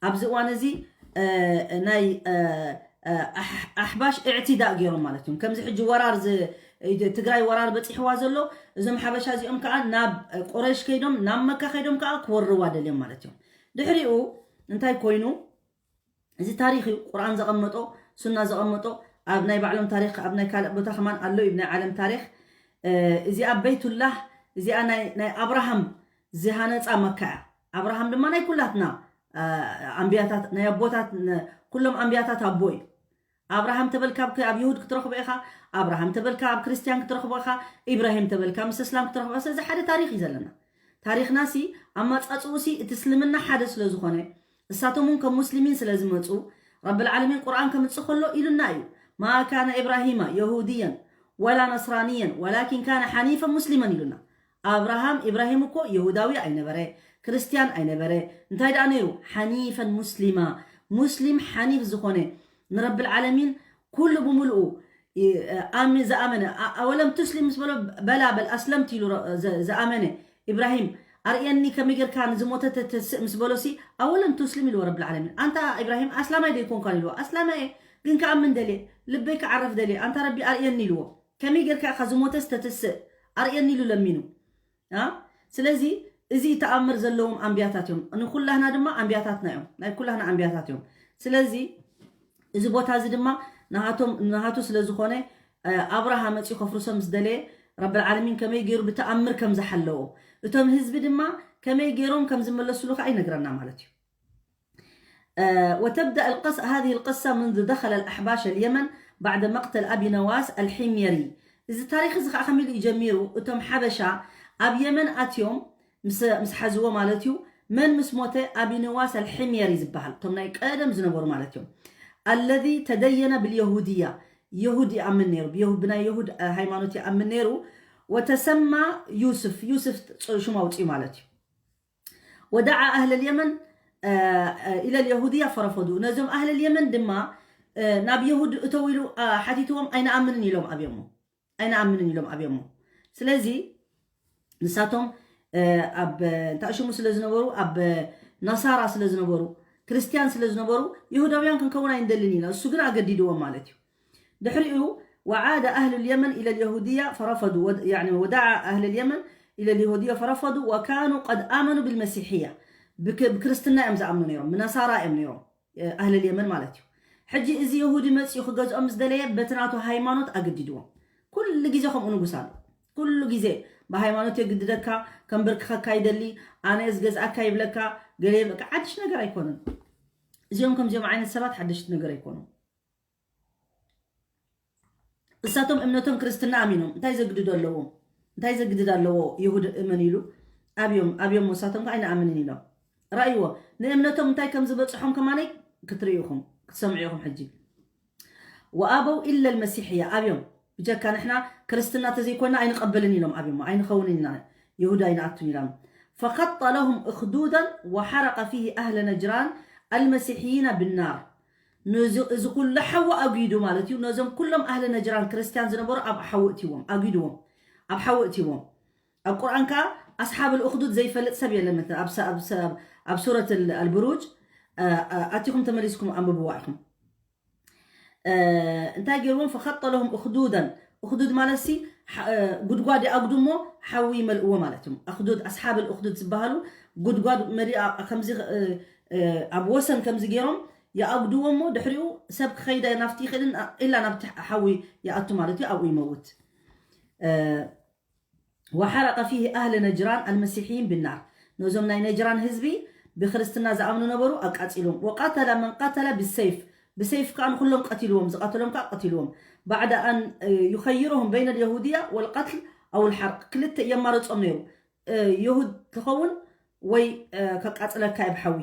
ኣብዚ እዋን እዚ ናይ ኣሕባሽ እዕትዳእ ገይሮም ማለት እዮም። ከምዚ ሕጂ ወራር ትግራይ ወራር በፂሕዋ ዘሎ እዞም ሓበሻ እዚኦም ከዓ ናብ ቁረይሽ ከይዶም ናብ መካ ከይዶም ከዓ ክወርዋ ደልዮም ማለት እዮም። ድሕሪኡ እንታይ ኮይኑ እዚ ታሪክ እዩ። ቁርኣን ዘቐመጦ ሱና ዘቐመጦ ኣብ ናይ ባዕሎም ታሪክ ኣብ ናይ ካልእ ቦታ ከማን ኣሎ እዩ ናይ ዓለም ታሪክ። እዚኣ በይቱላህ እዚኣ ናይ ኣብርሃም ዝሃነፃ መካ እያ። ኣብርሃም ድማ ናይ ኩላትና ኣንብያታት ናይ ኣቦታት ኩሎም ኣንብያታት ኣቦ እዩ። ኣብርሃም ተበልካ ኣብ ይሁድ ክትረኽቦ ኢኻ። ኣብርሃም ተበልካ ኣብ ክርስትያን ክትረኽቦ ኢኻ። ኢብራሂም ተበልካ ምስ እስላም ክትረኽቦ። ስለዚ ሓደ ታሪክ እዩ ዘለና። ታሪክና ሲ ኣማፃፅኡ ሲ እቲ እስልምና ሓደ ስለ ዝኾነ እሳቶም እውን ከም ሙስሊሚን ስለ ዝመፁ ረብል ዓለሚን ቁርኣን ከምፅእ ከሎ ኢሉና እዩ። ማ ካነ ኢብራሂማ የሁድያን ወላ ነስራንያን ወላኪን ካነ ሓኒፈን ሙስሊመን ኢሉና። ኣብርሃም ኢብራሂም እኮ የሁዳዊ ኣይነበረ፣ ክርስትያን ኣይነበረ። እንታይ ደኣ ነይሩ? ሓኒፈን ሙስሊማ፣ ሙስሊም ሓኒፍ ዝኾነ፣ ንረብል ዓለሚን ኩሉ ብምልኡ ኣሚ ዝኣመነ። ኣወለም ቱስሊም ምስ በሎ፣ በላ በል ኣስለምት ኢሉ ዝኣመነ ኢብራሂም፣ ኣርእየኒ ከመይ ጌርካ ንዝሞተ ተተስእ ምስ በሎሲ፣ ኣወለም ቱስሊም ኢልዎ ረብል ዓለሚን። ኣንታ ኢብራሂም ኣስላማይ ደይኮንካን ኢልዎ። ኣስላማይ ግን ከኣምን ደልየ፣ ልበይ ክዓረፍ ደልየ፣ ኣንታ ረቢ ኣርእየኒ ኢልዎ። ከመይ ጌርካ ኢኻ ዝሞተስ ተትስእ ኣርእየኒ ኢሉ ለሚኑ። ስለዚ እዚ ተኣምር ዘለዎም ኣንብያታት እዮም። ንኩላህና ድማ ኣንብያታትና እዮም፣ ናይ ኩላህና ኣንብያታት እዮም። ስለዚ እዚ ቦታ እዚ ድማ ናሃቶም ናሃቱ ስለ ዝኾነ ኣብርሃ መፂኡ ከፍርሶ ምስ ደለየ ረብል ዓለሚን ከመይ ገይሩ ብተኣምር ከም ዝሓለዎ፣ እቶም ህዝቢ ድማ ከመይ ገይሮም ከም ዝመለስሉ ከዓ ይነግረና ማለት እዩ። وتبدأ القصة هذه القصة منذ دخل الأحباش اليمن بعد مقتل أبي نواس الحميري. እዚ ታሪኽ እዚ ከዓ ከመይ ኢሉ እዩ ጀሚሩ? እቶም ሓበሻ ኣብ የመን ኣትዮም ምስ ምስ ሓዝዎ ማለት እዩ። መን ምስ ሞተ? ኣቢ ንዋስ ኣልሕምየሪ ዝበሃል፣ እቶም ናይ ቀደም ዝነበሩ ማለት እዮም። الذي تدين باليهودية፣ የሁድ ይኣምን ነይሩ፣ ብየሁ- ብናይ የሁድ ሃይማኖት ይኣምን ነይሩ። وتسمى ዩስፍ፣ ዩስፍ ሽሙ ኣውፅኡ ማለት እዩ። ودعا أهل اليمن إلى اليهودية فرفضوا። ነዞም ኣህለል የመን ድማ ናብ የሁድ እተው ኢሉ ሓቲትዎም፣ ኣይንኣምንን ኢሎም ኣብዮሞ፣ ኣይንኣምንን ኢሎም ኣብዮሞ። ስለዚ ንሳቶም ኣብ እንታይ ሽሙ ስለ ዝነበሩ፣ ኣብ ናሳራ ስለ ዝነበሩ፣ ክርስትያን ስለ ዝነበሩ፣ ይሁዳውያን ክንከውን ኣይንደልን ኢና። እሱ ግን ኣገዲድዎም ማለት እዩ። ድሕሪኡ وعاد أهل اليمن إلى اليهودية فرفضوا، يعني ودعا أهل اليمن إلى اليهودية فرفضوا وكانوا قد آمنوا بالمسيحية. ብክርስትና እዮም ዝኣምኑ ነይሮም፣ ብነሳራ እዮም ነይሮም ኣህለል የመን ማለት እዩ። ሕጂ እዚ የሁዲ መፂኡ ክገዝኦም ዝደለየ በቲ ናቱ ሃይማኖት ኣገዲድዎም። ኩሉ ግዜ ከምኡ ንጉስ ኣሎ። ኩሉ ግዜ ብሃይማኖት የግድደካ፣ ከንበርክኸካ ይደሊ፣ ኣነ እየ ዝገዝኣካ ይብለካ፣ ገለ ይብለካ። ሓድሽ ነገር ኣይኮነን። እዚኦም ከምዚኦም ዓይነት ሰባት ሓደሽቲ ነገር ኣይኮኑን። እሳቶም እምነቶም ክርስትና ኣሚኖም እንታይ ዘግድዶ ኣለዎም? እንታይ ዘግድድ ኣለዎ? ይሁድ እመን ኢሉ ኣብዮም ኣብዮም እሳቶም ከዓ ኣይንኣምንን ኢሎም። ራእይዎ ንእምነቶም እንታይ ከም ዝበፅሖም ከማነይ ክትርእዩ ኢኹም ክትሰምዑ ኢኹም። ሕጂ وأبوا إلا المسيحية ኣብዮም ብጀካ ንሕና ክርስትና ተዘይኮና ኣይንቐበልን ኢሎም ኣብዮም። ኣይንኸውንን ኢና ይሁዳ ኣይንኣቱን ኢሎም። فخط لهم أخدودا وحرق فيه أهل نجران المسيحيين بالنار። እዚ ኩሉ ሓዊ ኣጒዱ ማለት እዩ። ነዞም ኩሎም ኣህለ ነጅራን ክርስትያን ዝነበሩ ኣብ ሓዊ እትዎም ኣጒድዎም ኣብ ሓዊ እትዎም። ኣብ ቁርኣን ከዓ ኣስሓብ ልእክዱድ ዘይፈልጥ ሰብ የለን። ኣብ ሱረት ኣልብሩጅ ኣቲኹም ተመሊስኩም ኣንብብዋ ኢኹም። እንታይ ገይርዎም? فخط لهم أخدودا። እክዱድ ማለት ሲ ጉድጓድ ይኣጉዱ እሞ ሓዊ ይመልእዎ ማለት እዮም። ኣክዱድ ኣስሓብ ልእክዱድ ዝበሃሉ ጉድጓድ መሊኣ ከምዚ ኣብ ወሰን ከምዚ ገይሮም ይኣጉድዎ እሞ ድሕሪኡ ሰብ ክኸይደ ናብቲ ይኽእልን ኢላ ናብቲ ሓዊ ይኣቱ ማለት እዩ። ኣብኡ ይመውት። وحرق فيه أهل نجران المسيحيين بالنار። ነዞም ናይ ነጅራን ህዝቢ ብክርስትና ዝኣምኑ ነበሩ ኣቃፂሎም። وقتل من قتل بالسيف። ብሰይፍ ከዓ ንኩሎም ቀቲልዎም። ዝቐተሎም ከዓ ቀቲልዎም። بعد أن يخيرهم بين اليهودية والقتل أو الحرق። ክልተ የማረፆም ነይሩ። የሁድ ትኸውን ወይ ከቃፅለካ እየ ብሓዊ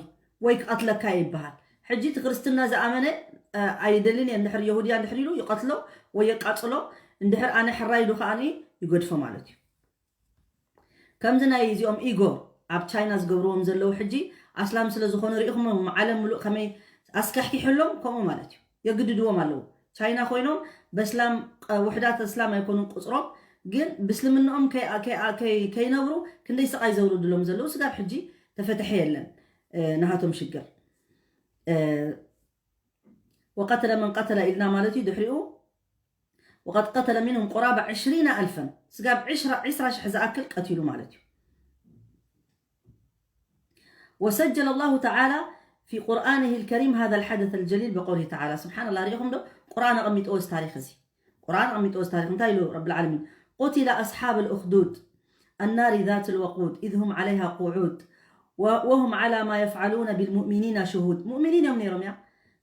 ወይ ክቐትለካ እየ ይበሃል። ሕጂ እቲ ክርስትና ዝኣመነ ኣይደልን እየ እንድሕር የሁድያ እንድሕር ኢሉ ይቐትሎ ወይ የቃፅሎ። እንድሕር ኣነ ሕራይ ኢሉ ከዓኒ ይገድፎ ማለት እዩ። ከምዚ ናይ እዚኦም ኢጎ ኣብ ቻይና ዝገብርዎም ዘለዉ ሕጂ ኣስላም ስለ ዝኾኑ ሪኢኹም ዓለም ምሉእ ከመይ ኣስካሕኪሕሎም ከምኡ ማለት እዩ። የግድድዎም ኣለዉ። ቻይና ኮይኖም በስላም ውሕዳት እስላም ኣይኮኑን ቁፅሮም ግን ብስልምንኦም ከይነብሩ ክንደይ ስቓይ ዘውርድሎም ዘለዉ ስጋብ ሕጂ ተፈተሐ የለን። ናሃቶም ሽግር وقتل من قتل ኢልና ማለት እዩ። ድሕሪኡ وقد قتل منهم قرابة عشرين ألفا ስጋብ ዕስራ ሽሕ ዝኣክል ቀቲሉ ማለት እዩ። وسجل الله تعالى في قرآنه الكريم هذا الحدث الجليل بقوله تعالى سبحان الله ሪኢኹም ዶ ቁርኣን ኣቐሚጥዎ እዚ ታሪኽ እዚ ቁርኣን ኣቐሚጥዎ እዚ ታሪኽ እንታይ ኢሉ ረብል ዓለሚን قتل أصحاب الأخدود النار ذات الوقود إذ هم عليها قعود وهم على ما يفعلون بالمؤمنين شهود ሙእሚኒን እዮም ነይሮም እያ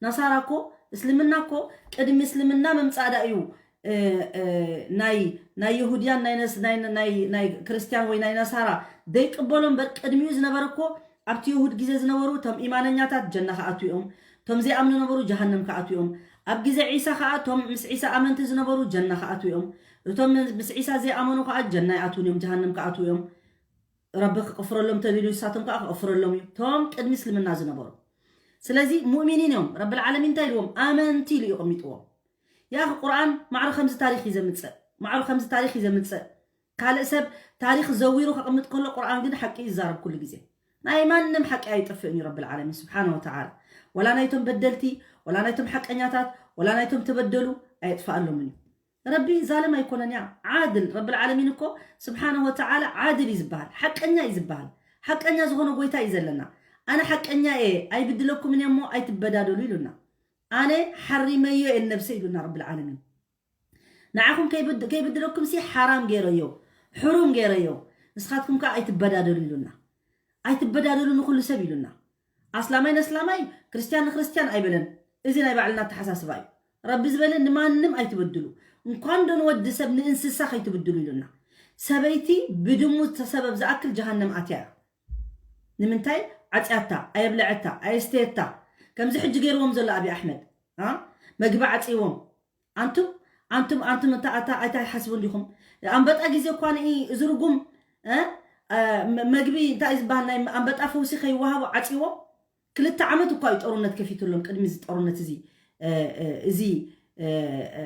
ነሳራ እኮ እስልምና እኮ ቅድሚ እስልምና ምምፃእ ዳ እዩ ናይ ናይ የሁድያን ናይ ክርስትያን ወይ ናይ ነሳራ ደይቅበሎ እምበር ቅድሚኡ ዝነበረ እኮ ኣብቲ የሁድ ግዜ ዝነበሩ እቶም ኢማነኛታት ጀና ክኣትዉ እዮም። እቶም ዘይኣምኑ ነበሩ ጀሃነም ክኣትዉ እዮም። ኣብ ግዜ ዒሳ ከዓ እቶም ምስ ዒሳ ኣመንቲ ዝነበሩ ጀና ክኣትዉ እዮም። እቶም ምስ ዒሳ ዘይኣመኑ ከዓ ጀና ይኣትውን እዮም፣ ጀሃነም ክኣትዉ እዮም። ረቢ ክቕፍረሎም ተልዩ ንሳቶም ከዓ ክቕፍረሎም እዩ፣ እቶም ቅድሚ እስልምና ዝነበሩ። ስለዚ ሙእሚኒን እዮም። ረብል ዓለሚን እንታይ ኢልዎም? ኣመንቲ ኢሉ እዩ ቀሚጥዎም። ያ ቁርኣን ማዕረ ከምዚ ታሪኽ እዩ ዘምፅእ፣ ማዕረ ከምዚ ታሪኽ እዩ ዘምፅእ። ካልእ ሰብ ታሪኽ ዘዊሩ ከቕምጥ ከሎ ቁርኣን ግን ሓቂ ይዛረብ ኩሉ ግዜ። ናይ ማንም ሓቂ ኣይጠፍእን እዩ ረብል ዓለሚን ስብሓነ ወተዓላ። ወላ ናይቶም በደልቲ፣ ወላ ናይቶም ሓቀኛታት፣ ወላ ናይቶም ተበደሉ ኣየጥፍኣሎምን እዩ። ረቢ ዛለም ኣይኮነን እያ፣ ዓድል። ረብል ዓለሚን እኮ ስብሓነ ወተዓላ ዓድል እዩ ዝበሃል፣ ሓቀኛ እዩ ዝበሃል። ሓቀኛ ዝኾነ ጎይታ እዩ ዘለና። ኣነ ሓቀኛ እየ ኣይብድለኩምን እየ እሞ ኣይትበዳደሉ ኢሉና። ኣነ ሓሪመዮ እየ ነብሰ ኢሉና ረብል ዓለሚን። ንዓኹም ከይብድ- ከይብድለኩም ሲ ሓራም ገይረዮ፣ ሕሩም ገይረዮ፣ ንስኻትኩም ከዓ ኣይትበዳደሉ ኢሉና። ኣይትበዳደሉ ንኩሉ ሰብ ኢሉና። ኣስላማይ ነስላማይ፣ ክርስትያን ንክርስትያን ኣይበለን። እዚ ናይ ባዕልና ኣተሓሳስባ እዩ። ረቢ ዝበለ ንማንም ኣይትበድሉ። እንኳን ዶ ንወዲ ሰብ ንእንስሳ ከይትብድሉ ኢሉና። ሰበይቲ ብድሙ ሰበብ ዝኣክል ጀሃነም ኣትያ እያ። ንምንታይ? ዓፅያታ፣ ኣየብለዐታ፣ ኣየስተየታ። ከምዚ ሕጂ ገይርዎም ዘሎ ኣብይ ኣሕመድ ኣ? መግቢ ዓፅዎም። ኣንቱም ኣንቱም ኣንቱም እታ እታ ኣይታ ሓስቡ እንዲኹም። ኣንበጣ ግዜ እኳ ንኢ እዚ ርጉም እ? እ፣ መ- መግቢ እንታይ እዩ ዝበሃል ናይ ኣንበጣ ፈውሲ ከይወሃቡ ዓፅዎም። ክልተ ዓመት እኳ እዩ ጦርነት ከፊትሎም ቅድሚ እዚ ጦርነት እዚ እ፣ እ፣ እዚ እ፣ እ፣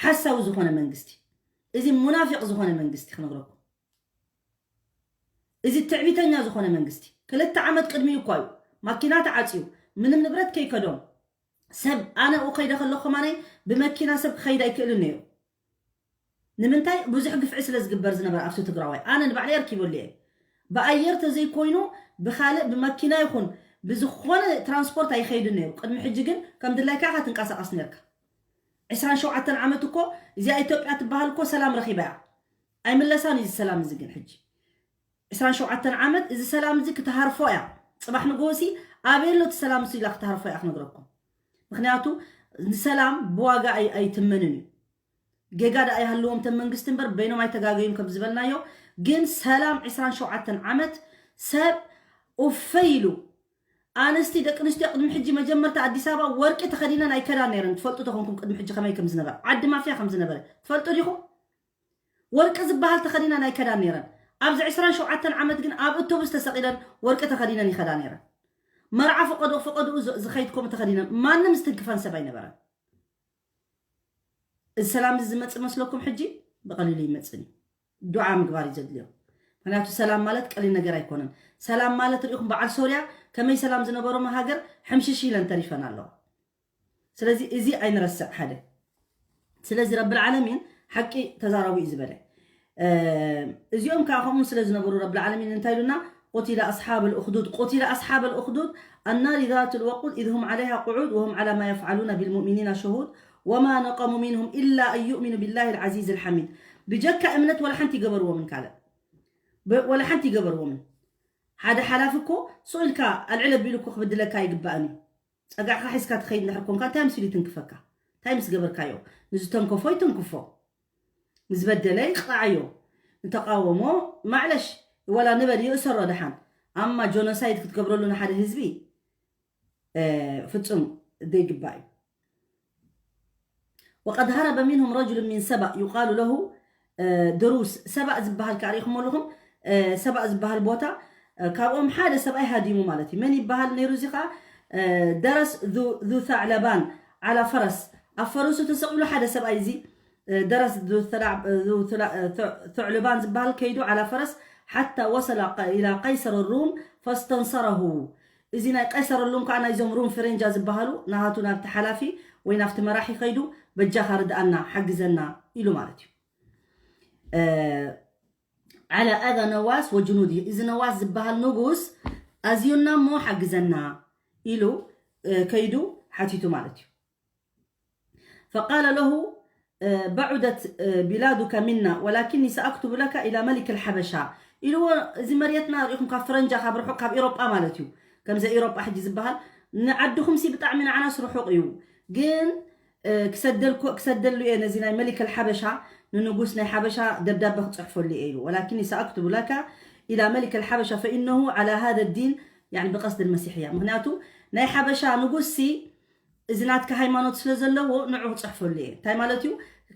ሓሳዊ ዝኾነ መንግስቲ፣ እዚ ሙናፊቅ ዝኾነ መንግስቲ ክነግረኩም፣ እዚ ትዕቢተኛ ዝኾነ መንግስቲ ክልተ ዓመት ቅድሚ እኳ እዩ ማኪና ተዓፅዩ ምንም ንብረት ከይከዶም። ሰብ ኣነ ኡ ከይደ ከለኹ ከማነይ ብመኪና ሰብ ክኸይድ ኣይክእልን ነይሩ። ንምንታይ? ብዙሕ ግፍዒ ስለ ዝግበር ዝነበረ ኣብቲ ትግራዋይ ኣነ ንባዕለይ ኣርኪበሉ እየ። ብኣየር ተዘይኮይኑ ብካልእ ብመኪና ይኹን ብዝኾነ ትራንስፖርት ኣይኸይድን ነይሩ። ቅድሚ ሕጂ ግን ከም ድላይካ ኢኻ ትንቀሳቐስ ነርካ። ዕስራን ሸውዓተን ዓመት እኮ እዚኣ ኢትዮጵያ ትበሃል እኮ ሰላም ረኺባ እያ። ኣይምለሳን እዩ እዚ ሰላም እዚ ግን ሕጂ ዕስራን ሸውዓተን ዓመት እዚ ሰላም እዚ ክትሃርፎ እያ። ፅባሕ ንግሆሲ ኣበይ ኣሎ እቲ ሰላም እሱ ኢላ ክትሃርፎ እያ ክነግረኩም። ምክንያቱ ንሰላም ብዋጋ ኣይ- ኣይትመንን እዩ። ጌጋ ደኣ ይሃልዎም ተን መንግስቲ እምበር በይኖም ኣይተጋገዩን ከም ዝበልናዮ። ግን ሰላም ዕስራን ሸውዓተን ዓመት ሰብ ኡፈ ኢሉ ኣንስቲ ደቂ ኣንስትዮ ቅድሚ ሕጂ መጀመርታ ኣዲስ ኣበባ ወርቂ ተኸዲነን ኣይከዳን ነይረን። ትፈልጡ ተኾንኩም ቅድሚ ሕጂ ከመይ ከም ዝነበረ ዓዲ ማፍያ ከም ዝነበረ ትፈልጡ ዲኹም? ወርቂ ዝበሃል ተኸዲነን ኣይከዳን ነይረን። ኣብዚ ዕስራን ሸውዓተን ዓመት ግን ኣብ እቶብስ ተሰቒለን ወርቂ ተኸዲነን ይኸዳ ነይረን። መርዓ ፈቐዶ ፈቐድኡ ዝ- ዝኸይድ ከምኡ ተኸዲነን ማንም ዝትንክፈን ሰብ ኣይነበረን። እዚ ሰላም እዚ ዝመፅእ መስለኩም? ሕጂ ብቐሊሉ ይመፅን እዩ። ዱዓ ምግባር እዩ ዘድልዮ። ምክንያቱ ሰላም ማለት ቀሊል ነገር ኣይኮነን። ሰላም ማለት ርኢኹም በዓል ሶርያ ከመይ ሰላም ዝነበሮም ሃገር ሕምሽሽ ኢለን ተሪፈን ኣለዋ። ስለዚ እዚ ኣይንረስዕ ሓደ። ስለዚ ረብል ዓለሚን ሓቂ ተዛረቡ እዩ ዝበለ። እዚኦም ከዓ ከምኡ ስለ ዝነበሩ ረብል ዓለሚን እንታይ ኢሉና? قتل أصحاب الأخدود، قتل أصحاب الأخدود النار ذات الوقود إذ هم عليها قعود وهم على ما يفعلون بالمؤمنين شهود وما نقموا منهم إلا أن يؤمنوا بالله العزيز الحميد. ብጀካ እምነት ወላ ሓንቲ ይገበርዎምን ካልእ ብ- ወላ ሓንቲ ይገበርዎምን። ሓደ ሓላፊ እኮ ስቕ ኢልካ ኣልዕል ኣቢሉ እኮ ክብድለካ ይግባእን እዩ። ፀጋዕካ ሒዝካ ትኸይድ እንድሕር ኮንካ እንታይ ምስ ኢሉ ይትንክፈካ? እንታይ ምስ ገበርካዮ? ንዝተንከፎ ይትንክፎ፣ ንዝበደለ ይቕጣዓዮ፣ ንተቃወሞ ማዕለሽ ወላ ንበል ይእሰሮ ደሓን። ኣማ ጆኖሳይድ ክትገብረሉ ንሓደ ህዝቢ ፍጹም ዘይግባእ እዩ። وقد هرب منهم رجل من سبأ يقال له ድሩስ ሰባእ ዝበሃል ከ ርኢኹም ኣለኹም። ሰባእ ዝበሃል ቦታ ካብኦም ሓደ ሰብኣይ ሃዲሙ ማለት እዩ። መን ይበሃል ነይሩ እዚ ከዓ? ደረስ ذو ثعلبان على فرس፣ ኣብ ፈረሱ ተሰቒሉ ሓደ ሰብኣይ እዚ ደረስ ثعلبان ዝበሃል ከይዱ على فرس حتى وصل إلى قيصر الروم فاستنصره። እዚ ናይ ቀይሰር ሩም ከዓ ናይዞም ሩም ፈረንጃ ዝበሃሉ ናሃቱ ናብቲ ሓላፊ ወይ ናብቲ መራሒ ከይዱ በጃኻ ርድኣና ሓግዘና ኢሉ ማለት እዩ። على أذى نواس وجنوده، እዚ ነዋስ ዝበሃል ንጉስ ኣዝዩና እሞ ሓግዘና ኢሉ ከይዱ ሓቲቱ ማለት እዩ። فقال له بعدت بلادك منا ولكني سأكتب لك إلى ملك الحبشة ኢልዎ። እዚ መሬትና ርኢኹም ካብ ፈረንጃ ካብ ርሑቕ ካብ ኤሮጳ ማለት እዩ። ከምዚ ኤሮጳ ሕጂ ዝበሃል ንዓድኹም ሲ ብጣዕሚ ንዓናስ ርሑቕ እዩ፣ ግን ክሰደልኩ ክሰደሉ እየ ነዚ ናይ መሊክ ኣልሓበሻ ንንጉስ ናይ ሓበሻ ደብዳበ ክፅሕፈሉ እየ ኢሉ። ولكني سأكتب لك إلى ملك الحبشة فإنه على هذا الدين، يعني بقصد المسيحية። ምክንያቱ ናይ ሓበሻ ንጉስ ሲ እዚ ናትካ ሃይማኖት ስለ ዘለዎ ንዑ ክፅሕፈሉ እየ። እንታይ ማለት እዩ?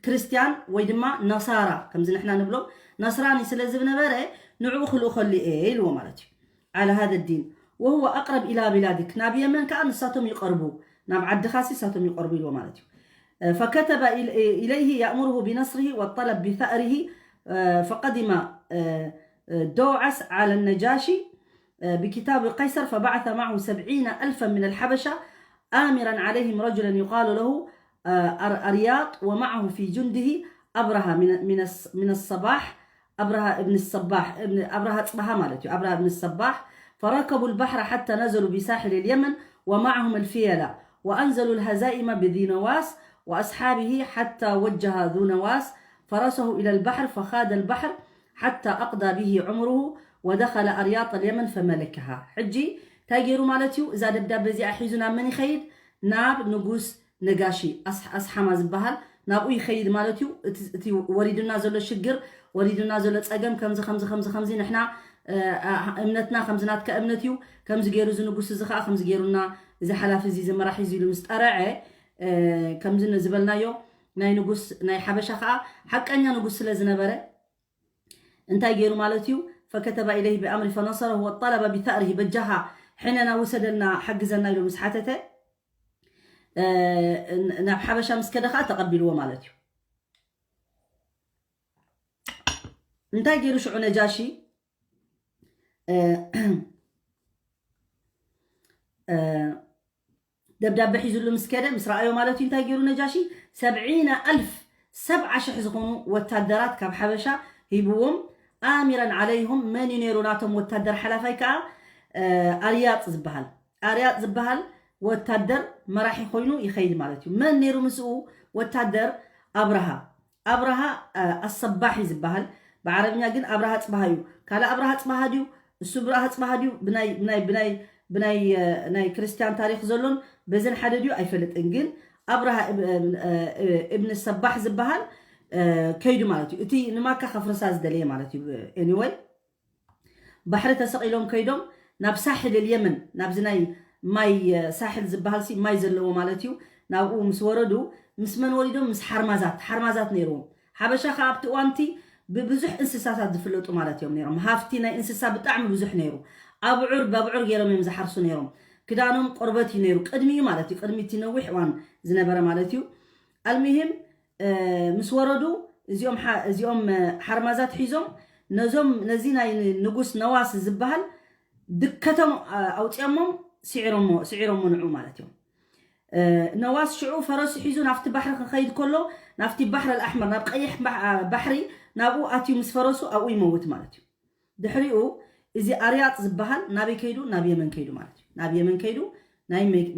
ክርስትያን ወይ ድማ ነሳራ ከምዚ ንሕና ንብሎ ነስራኒ ስለ ዝነበረ ንዕኡ ክልእኸሉ እየ ኢልዎ ማለት እዩ። على هذا الدين وهو أقرب إلى بلادك، ናብ የመን ከዓ ንሳቶም ይቐርቡ፣ ናብ ዓድኻሲ ንሳቶም ይቐርቡ ኢልዎ ማለት እዩ። فكتب إليه يأمره بنصره والطلب بثأره، فقدم دوعس على النجاشي بكتاب قيصر، فبعث معه سبعين ألفا من الحبشة، آمرا عليهم رجلا يقال له أرياط، ومعه في جنده أبرهة من من من الصباح، أبرهة ابن الصباح، ابن أبرهة صباح مالتي، أبرهة ابن الصباح، فركبوا البحر حتى نزلوا بساحل اليمن، ومعهم الفيلة، وأنزلوا الهزائم بذي نواس وأصحابه، حتى وجه ذو نواس فرسه إلى البحر فخاض البحر حتى أقضى به عمره ودخل أرياط اليمن فملكها. ሕጂ እንታይ ገይሩ ማለት እዩ? እዛ ደብዳቤ እዚኣ ሒዙ ናብ መን ይኸይድ? ናብ ንጉስ ነጋሺ ኣስሓማ ዝበሃል ናብኡ ይኸይድ ማለት እዩ። እቲ ወሪዱና ዘሎ ሽግር፣ ወሪዱና ዘሎ ፀገም ከምዚ ከምዚ ከምዚ ከምዚ፣ ንሕና እምነትና ከምዚ ናትካ እምነት እዩ፣ ከምዚ ገይሩ እዚ ንጉስ እዚ ከዓ ከምዚ ገይሩና፣ እዚ ሓላፊ እዚ እዚ መራሒ እዚ ኢሉ ምስ ጠረዐ፣ ከምዚ ዝበልናዮ ናይ ንጉስ ናይ ሓበሻ ከዓ ሓቀኛ ንጉስ ስለ ዝነበረ እንታይ ገይሩ ማለት እዩ? فكتب إليه بأمر فنصره وطلب بثأره، በጃኻ ሕነና ውሰደልና ሓግዘና ኢሉ ምስ ሓተተ ናብ ሓበሻ ምስ ከደ ከዓ ተቐቢልዎ ማለት እዩ። እንታይ ገይሩ ሽዑ ነጃሺ ደብዳቤ ሒዙሉ ምስ ከደ ምስ ረኣዮ ማለት እዩ እንታይ ገይሩ ነጃሺ ሰብዒነ ኣልፍ ሰብዓ ሽሕ ዝኾኑ ወታደራት ካብ ሓበሻ ሂብዎም ኣሚረን ዓለይሁም መን እዩ ነይሩ ናቶም ወታደር ሓላፋይ ከዓ ኣርያጥ ዝበሃል ኣርያጥ ዝበሃል ወታደር መራሒ ኮይኑ ይኸይድ ማለት እዩ መን ነይሩ ምስኡ ወታደር ኣብርሃ ኣብርሃ ኣሰባሒ ዝበሃል ብዓረብኛ ግን ኣብርሃ ፅባሃ እዩ ካልእ ኣብርሃ ፅባሃ ድዩ እሱ ብርሃ ፅባሃ ድዩ ብናይ ብናይ ብናይ ብናይ ናይ ክርስቲያን ታሪክ ዘሎን በዘን ሓደ ድዩ ኣይፈልጥን ግን ኣብርሃ እብን ሰባሕ ዝበሃል ከይዱ ማለት እዩ እቲ ንማካ ከፍርሳ ዝደለየ ማለት እዩ anyway ባሕሪ ተሰቒሎም ከይዶም ናብ ሳሕል የመን ናብዚ ናይ ማይ ሳሕል ዝበሃል ሲ ማይ ዘለዎ ማለት እዩ ናብኡ ምስ ወረዱ ምስ መን ወሪዶም ምስ ሓርማዛት ሓርማዛት ነይርዎም ሓበሻ ከዓ ኣብቲ እዋንቲ ብብዙሕ እንስሳታት ዝፍለጡ ማለት እዮም ነይሮም ሃፍቲ ናይ እንስሳ ብጣዕሚ ብዙሕ ነይሩ ኣብዑር በብዑር ገይሮም እዮም ዝሓርሱ ነይሮም ክዳኖም ቆርበት እዩ ነይሩ ቅድሚኡ ማለት እዩ ቅድሚ እቲ ነዊሕ እዋን ዝነበረ ማለት እዩ ኣልሚሂም ምስ ወረዱ እዚኦም እዚኦም ሓርማዛት ሒዞም ነዞም ነዚ ናይ ንጉስ ነዋስ ዝበሃል ድከቶም ኣውፅኦሞም ስዒሮሞ ንዑ ማለት እዮም ነዋስ ሽዑ ፈረሱ ሒዙ ናብቲ ባሕሪ ክኸይድ ከሎ ናብቲ ባሕር ኣልኣሕመር ናብ ቀይሕ ባሕሪ ናብኡ ኣትዩ ምስ ፈረሱ ኣብኡ ይመውት ማለት እዩ ድሕሪኡ እዚ ኣርያጥ ዝበሃል ናበይ ከይዱ ናብ የመን ከይዱ ማለት እዩ ናብ የመን ከይዱ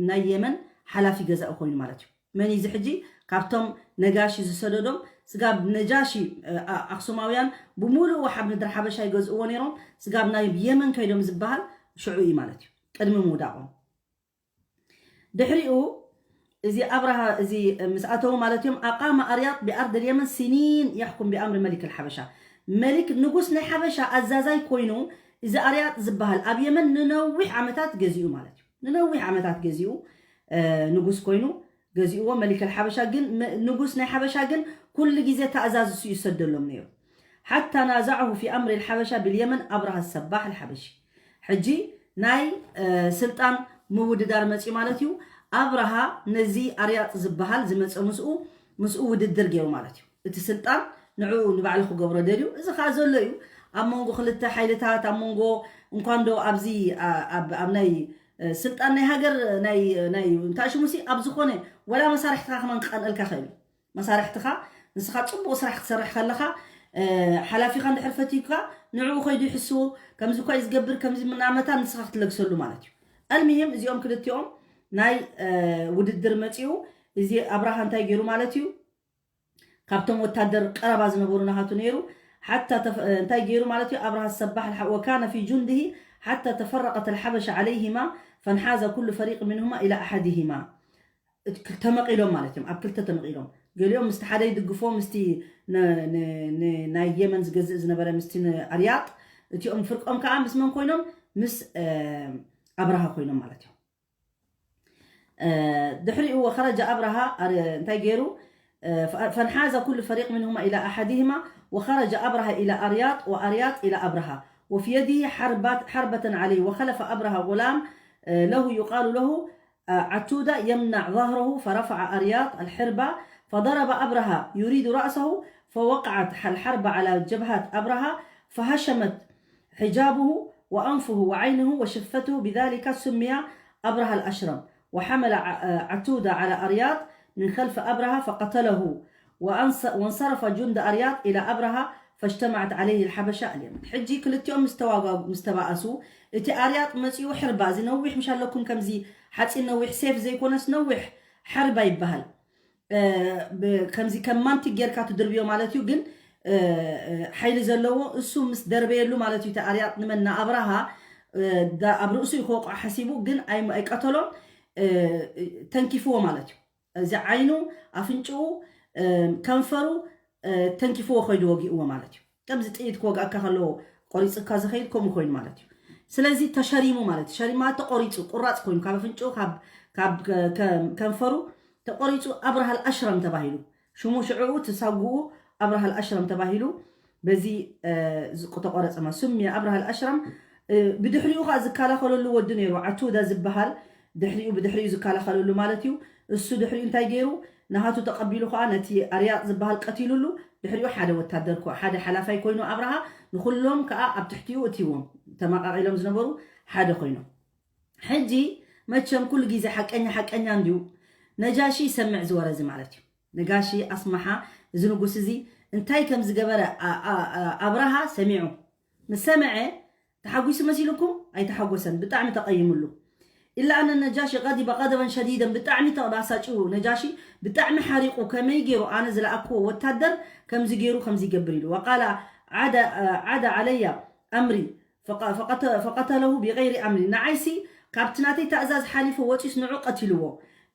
ናይ የመን ሓላፊ ገዛኢ ኮይኑ ማለት እዩ መን እዚ ሕጂ ካብቶም ነጋሺ ዝሰደዶም ስጋብ ነጃሺ ኣክሱማውያን ብሙሉእ ወሓብ ምድሪ ሓበሻ ይገዝእዎ ነይሮም ስጋብ ናይ የመን ከይዶም ዝበሃል ሽዑ እዩ ማለት እዩ ቅድሚ ምውዳቆም ድሕሪኡ እዚ ኣብርሃ እዚ ምስ ኣተዉ ማለት እዮም ኣቃመ ኣርያጥ ብኣርድ የመን ሲኒን የሕኩም ብኣምሪ መሊክ ሓበሻ መሊክ ንጉስ ናይ ሓበሻ ኣዛዛይ ኮይኑ እዚ ኣርያጥ ዝበሃል ኣብ የመን ንነዊሕ ዓመታት ገዚኡ ማለት እዩ ንነዊሕ ዓመታት ገዚኡ ንጉስ ኮይኑ ገዚእዎ መሊክ ሓበሻ ግን ንጉስ ናይ ሓበሻ ግን ኩሉ ግዜ ተኣዛዝሱ ይሰደሎም ነይሩ ሓታ ናዛዐሁ ፊ ኣምሪ ሓበሻ ብልየመን ኣብርሃ ሰባሕ ሓበሺ ሕጂ ናይ ስልጣን ምውድዳር መፅኡ ማለት እዩ ኣብርሃ ነዚ ኣርያጥ ዝበሃል ዝመፀ ምስኡ ምስኡ ውድድር ገይሩ ማለት እዩ እቲ ስልጣን ንዕኡ ንባዕሉ ክገብሮ ደልዩ እዚ ከዓ ዘሎ እዩ ኣብ መንጎ ክልተ ሓይልታት ኣብ መንጎ እንኳን ዶ ኣብዚ ኣብ ናይ ስልጣን ናይ ሃገር ናይ እንታይ ሽሙሲ ኣብ ዝኾነ ወላ መሳርሕትኻ ከማን ክቐንአልካ ክእል እዩ መሳርሕትኻ ንስኻ ፅቡቕ ስራሕ ክትሰርሕ ከለኻ ሓላፊኻ እንድሕር ፈትዩካ ንዕኡ ከይዱ ይሕስዎ ከምዚ እኳ እዩ ዝገብር ከምዚ ምናመታ ንስኻ ክትለግሰሉ ማለት እዩ ኣልሚሂም እዚኦም ክልቲኦም ናይ ውድድር መፂኡ እዚ ኣብርሃ እንታይ ገይሩ ማለት እዩ ካብቶም ወታደር ቀረባ ዝነበሩ ናሃቱ ነይሩ ሓታ እንታይ ገይሩ ማለት እዩ ኣብርሃ ሰባሕ ወካነ ፊ ጁንድሂ ሓታ ተፈረቀት ልሓበሻ ዓለይሂማ ፈንሓዘ ኩሉ ፈሪቅ ምንሁማ ኢላ ኣሓድሂማ ተመቒሎም ማለት እዮም ኣብ ክልተ ተመቒሎም ገሊኦም ምስቲ ሓደ ይድግፎ ምስቲ ናይ የመን ዝገዝእ ዝነበረ ምስቲ ኣርያጥ እቲኦም ፍርቆም ከዓ ምስ መን ኮይኖም ምስ ኣብርሃ ኮይኖም ማለት እዮም ድሕሪኡ ወኸረጃ ኣብርሃ እንታይ ገይሩ آه، ف- فانحاز كل فريق منهما إلى أحدهما، وخرج أبرهة إلى أرياط، وأرياط إلى أبرهة، وفي يده حربة، حربة عليه، وخلف أبرهة غلام، آه، له يقال له، آه، عتودة، يمنع ظهره، فرفع أرياط الحربة، فضرب أبرهة يريد رأسه، فوقعت الحربة على جبهة أبرهة، فهشمت حجابه وأنفه وعينه وشفته، بذلك سمي أبرهة الأشرم. وحمل ع- عتودة على أرياط من خلف أبرهة فقتله، وأنص- وانصرف جند أرياط إلى أبرهة فاجتمعت عليه الحبشة اليمن. ሕጂ ክልቲኦም ምስ ተዋጋጉ፣ ምስ ተባኣሱ፣ እቲ ኣርያጥ መጺኡ ሕርባ፣ እዚ ነዊሕ ምሽ ኣለኩም፣ ከምዚ ሓጺን ነዊሕ ሴፍ ዘይኮነስ ነዊሕ ሕርባ ይበሃል። እ፣ ብ- ከምዚ ከም ማንቲግ ጌርካ ትድርብዮ ማለት እዩ። ግን እ፣ እ፣ ሓይሊ ዘለዎ እሱ ምስ ደርበየሉ ማለት እዩ። እቲ ኣርያጥ ንመን ንኣብርሃ እ፣ ዳ- ኣብ ርእሱ እዩ ክወቕዖ ሓሲቡ፣ ግን ኣይ- ኣይቀተሎን። እ፣ እ፣ ተንኪፍዎ ማለት እዩ። እዚ ዓይኑ፣ ኣፍንጭኡ፣ እ፣ ከንፈሩ እ፣ ተንኪፍዎ ከይዱ ወጊእዎ ማለት እዩ። ከምዚ ጥይት ክወግኣካ ከሎ ቆሪፅካ ዝኸይድ ከምኡ ኮይኑ ማለት እዩ። ስለዚ ተሸሪሙ ማለት እዩ። ሸሪማ ተቆሪፁ፣ ቁራፅ ኮይኑ ካብ ኣፍንጭኡ፣ ካብ ካብ ከ- ከ- ከንፈሩ ተቆሪፁ ኣብርሃል ኣሽረም ተባሂሉ ሽሙ፣ ሽዕኡ ትሳጉኡ ኣብርሃል ኣሽረም ተባሂሉ በዚ እ፣ ዝቁ- ተቆረፀ ማለት ስምየ ኣብርሃል ኣሽረም። እ፣ ብድሕሪኡ ከዓ ዝከላኸለሉ ወዲ ነይሩ፣ ዓቱዳ ዝበሃል፣ ድሕሪኡ ብድሕሪኡ ዝከላኸለሉ ማለት እዩ። እሱ ድሕሪኡ እንታይ ገይሩ? ናሃቱ ተቐቢሉ ከዓ ነቲ ኣርያጥ ዝበሃል ቀቲሉሉ። ድሕሪኡ ሓደ ወታደር ኮ- ሓደ ሓላፋይ ኮይኑ ኣብርሃ ንኩሎም ከዓ ኣብ ትሕቲኡ እትዎም ተመቃቂሎም ዝነበሩ ሓደ ኮይኖም። ሕጂ መቸም ኩሉ ግዜ ሓቀኛ ሓቀኛ እንድዩ። ነጃሺ ይሰምዕ ዝወረ እዚ ማለት እዩ። ነጋሺ ኣስመሓ እዚ ንጉስ እዚ እንታይ ከም ዝገበረ ኣ- ኣ- ኣ- ኣብርሃ ሰሚዑ። ምስ ሰምዐ ተሓጒሱ መሲልኩም ኣይተሓጎሰን፣ ብጣዕሚ ተቐይምሉ። ኢላ ኣነ ነጃሺ ቀዲበ ቀደበን ሸዲደን፣ ብጣዕሚ ተባሳጭው ነጃሺ፣ ብጣዕሚ ሓሪቑ። ከመይ ገይሩ ኣነ ዝለኣክዎ ወታደር ከምዚ ገይሩ ከምዚ ይገብር ኢሉ። ወቃላ ዓደ ዓደ ዓለያ ኣምሪ ፈቀተለሁ ቢቀይሪ ኣምሪ፣ ንዓይሲ ካብቲ ናተይ ታእዛዝ ሓሊፉ ወፂስ ንዑ ቀቲልዎ።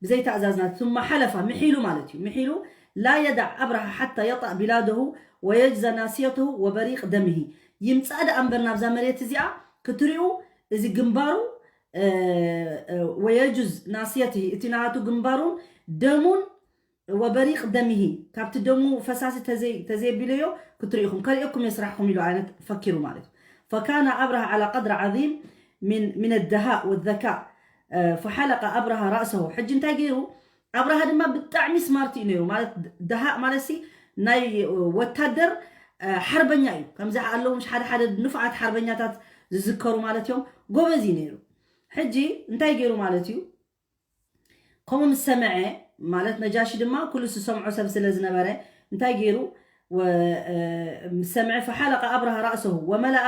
ብዘይ ታእዛዝ ናት ثم حلف ምሒሉ ማለት እዩ። ምሒሉ لا يدع أبرهة حتى يطأ بلاده ويجزى ناصيته وبريق دمه። ይምፃእ ደኣ እምበር ናብዛ መሬት እዚኣ ክትሪኡ እዚ ግንባሩ ويجز ناصيته እቲ ናቱ ግንባሩን ደሙን وبريق دمه ካብቲ ደሙ ፈሳሲ ተዘይ ተዘይቢለዮ ክትሪኢኹም ከሪኦኩም የስራሕኩም ኢሉ ዓይነት ፈኪሩ ማለት እዩ። فكان أبرهة على قدر عظيم من من الدهاء والذكاء فحلق أبرهة رأسه። ሕጂ እንታይ ገይሩ ኣብርሃ ድማ ብጣዕሚ ስማርት እዩ ነይሩ ማለት ደሃእ ማለት ሲ ናይ ወታደር ሓርበኛ እዩ። ከምዚ ኣለዉ ምሽ ሓደ ሓደ ንፉዓት ሓርበኛታት ዝዝከሩ ማለት እዮም። ጎበዝ እዩ ነይሩ። ሕጂ እንታይ ገይሩ ማለት እዩ ከምኡ ምስ ሰምዐ ማለት ነጃሺ ድማ ኩሉ ዝሰምዖ ሰብ ስለ ዝነበረ እንታይ ገይሩ ምስ ሰምዐ فحلق أبرهة رأسه وملأ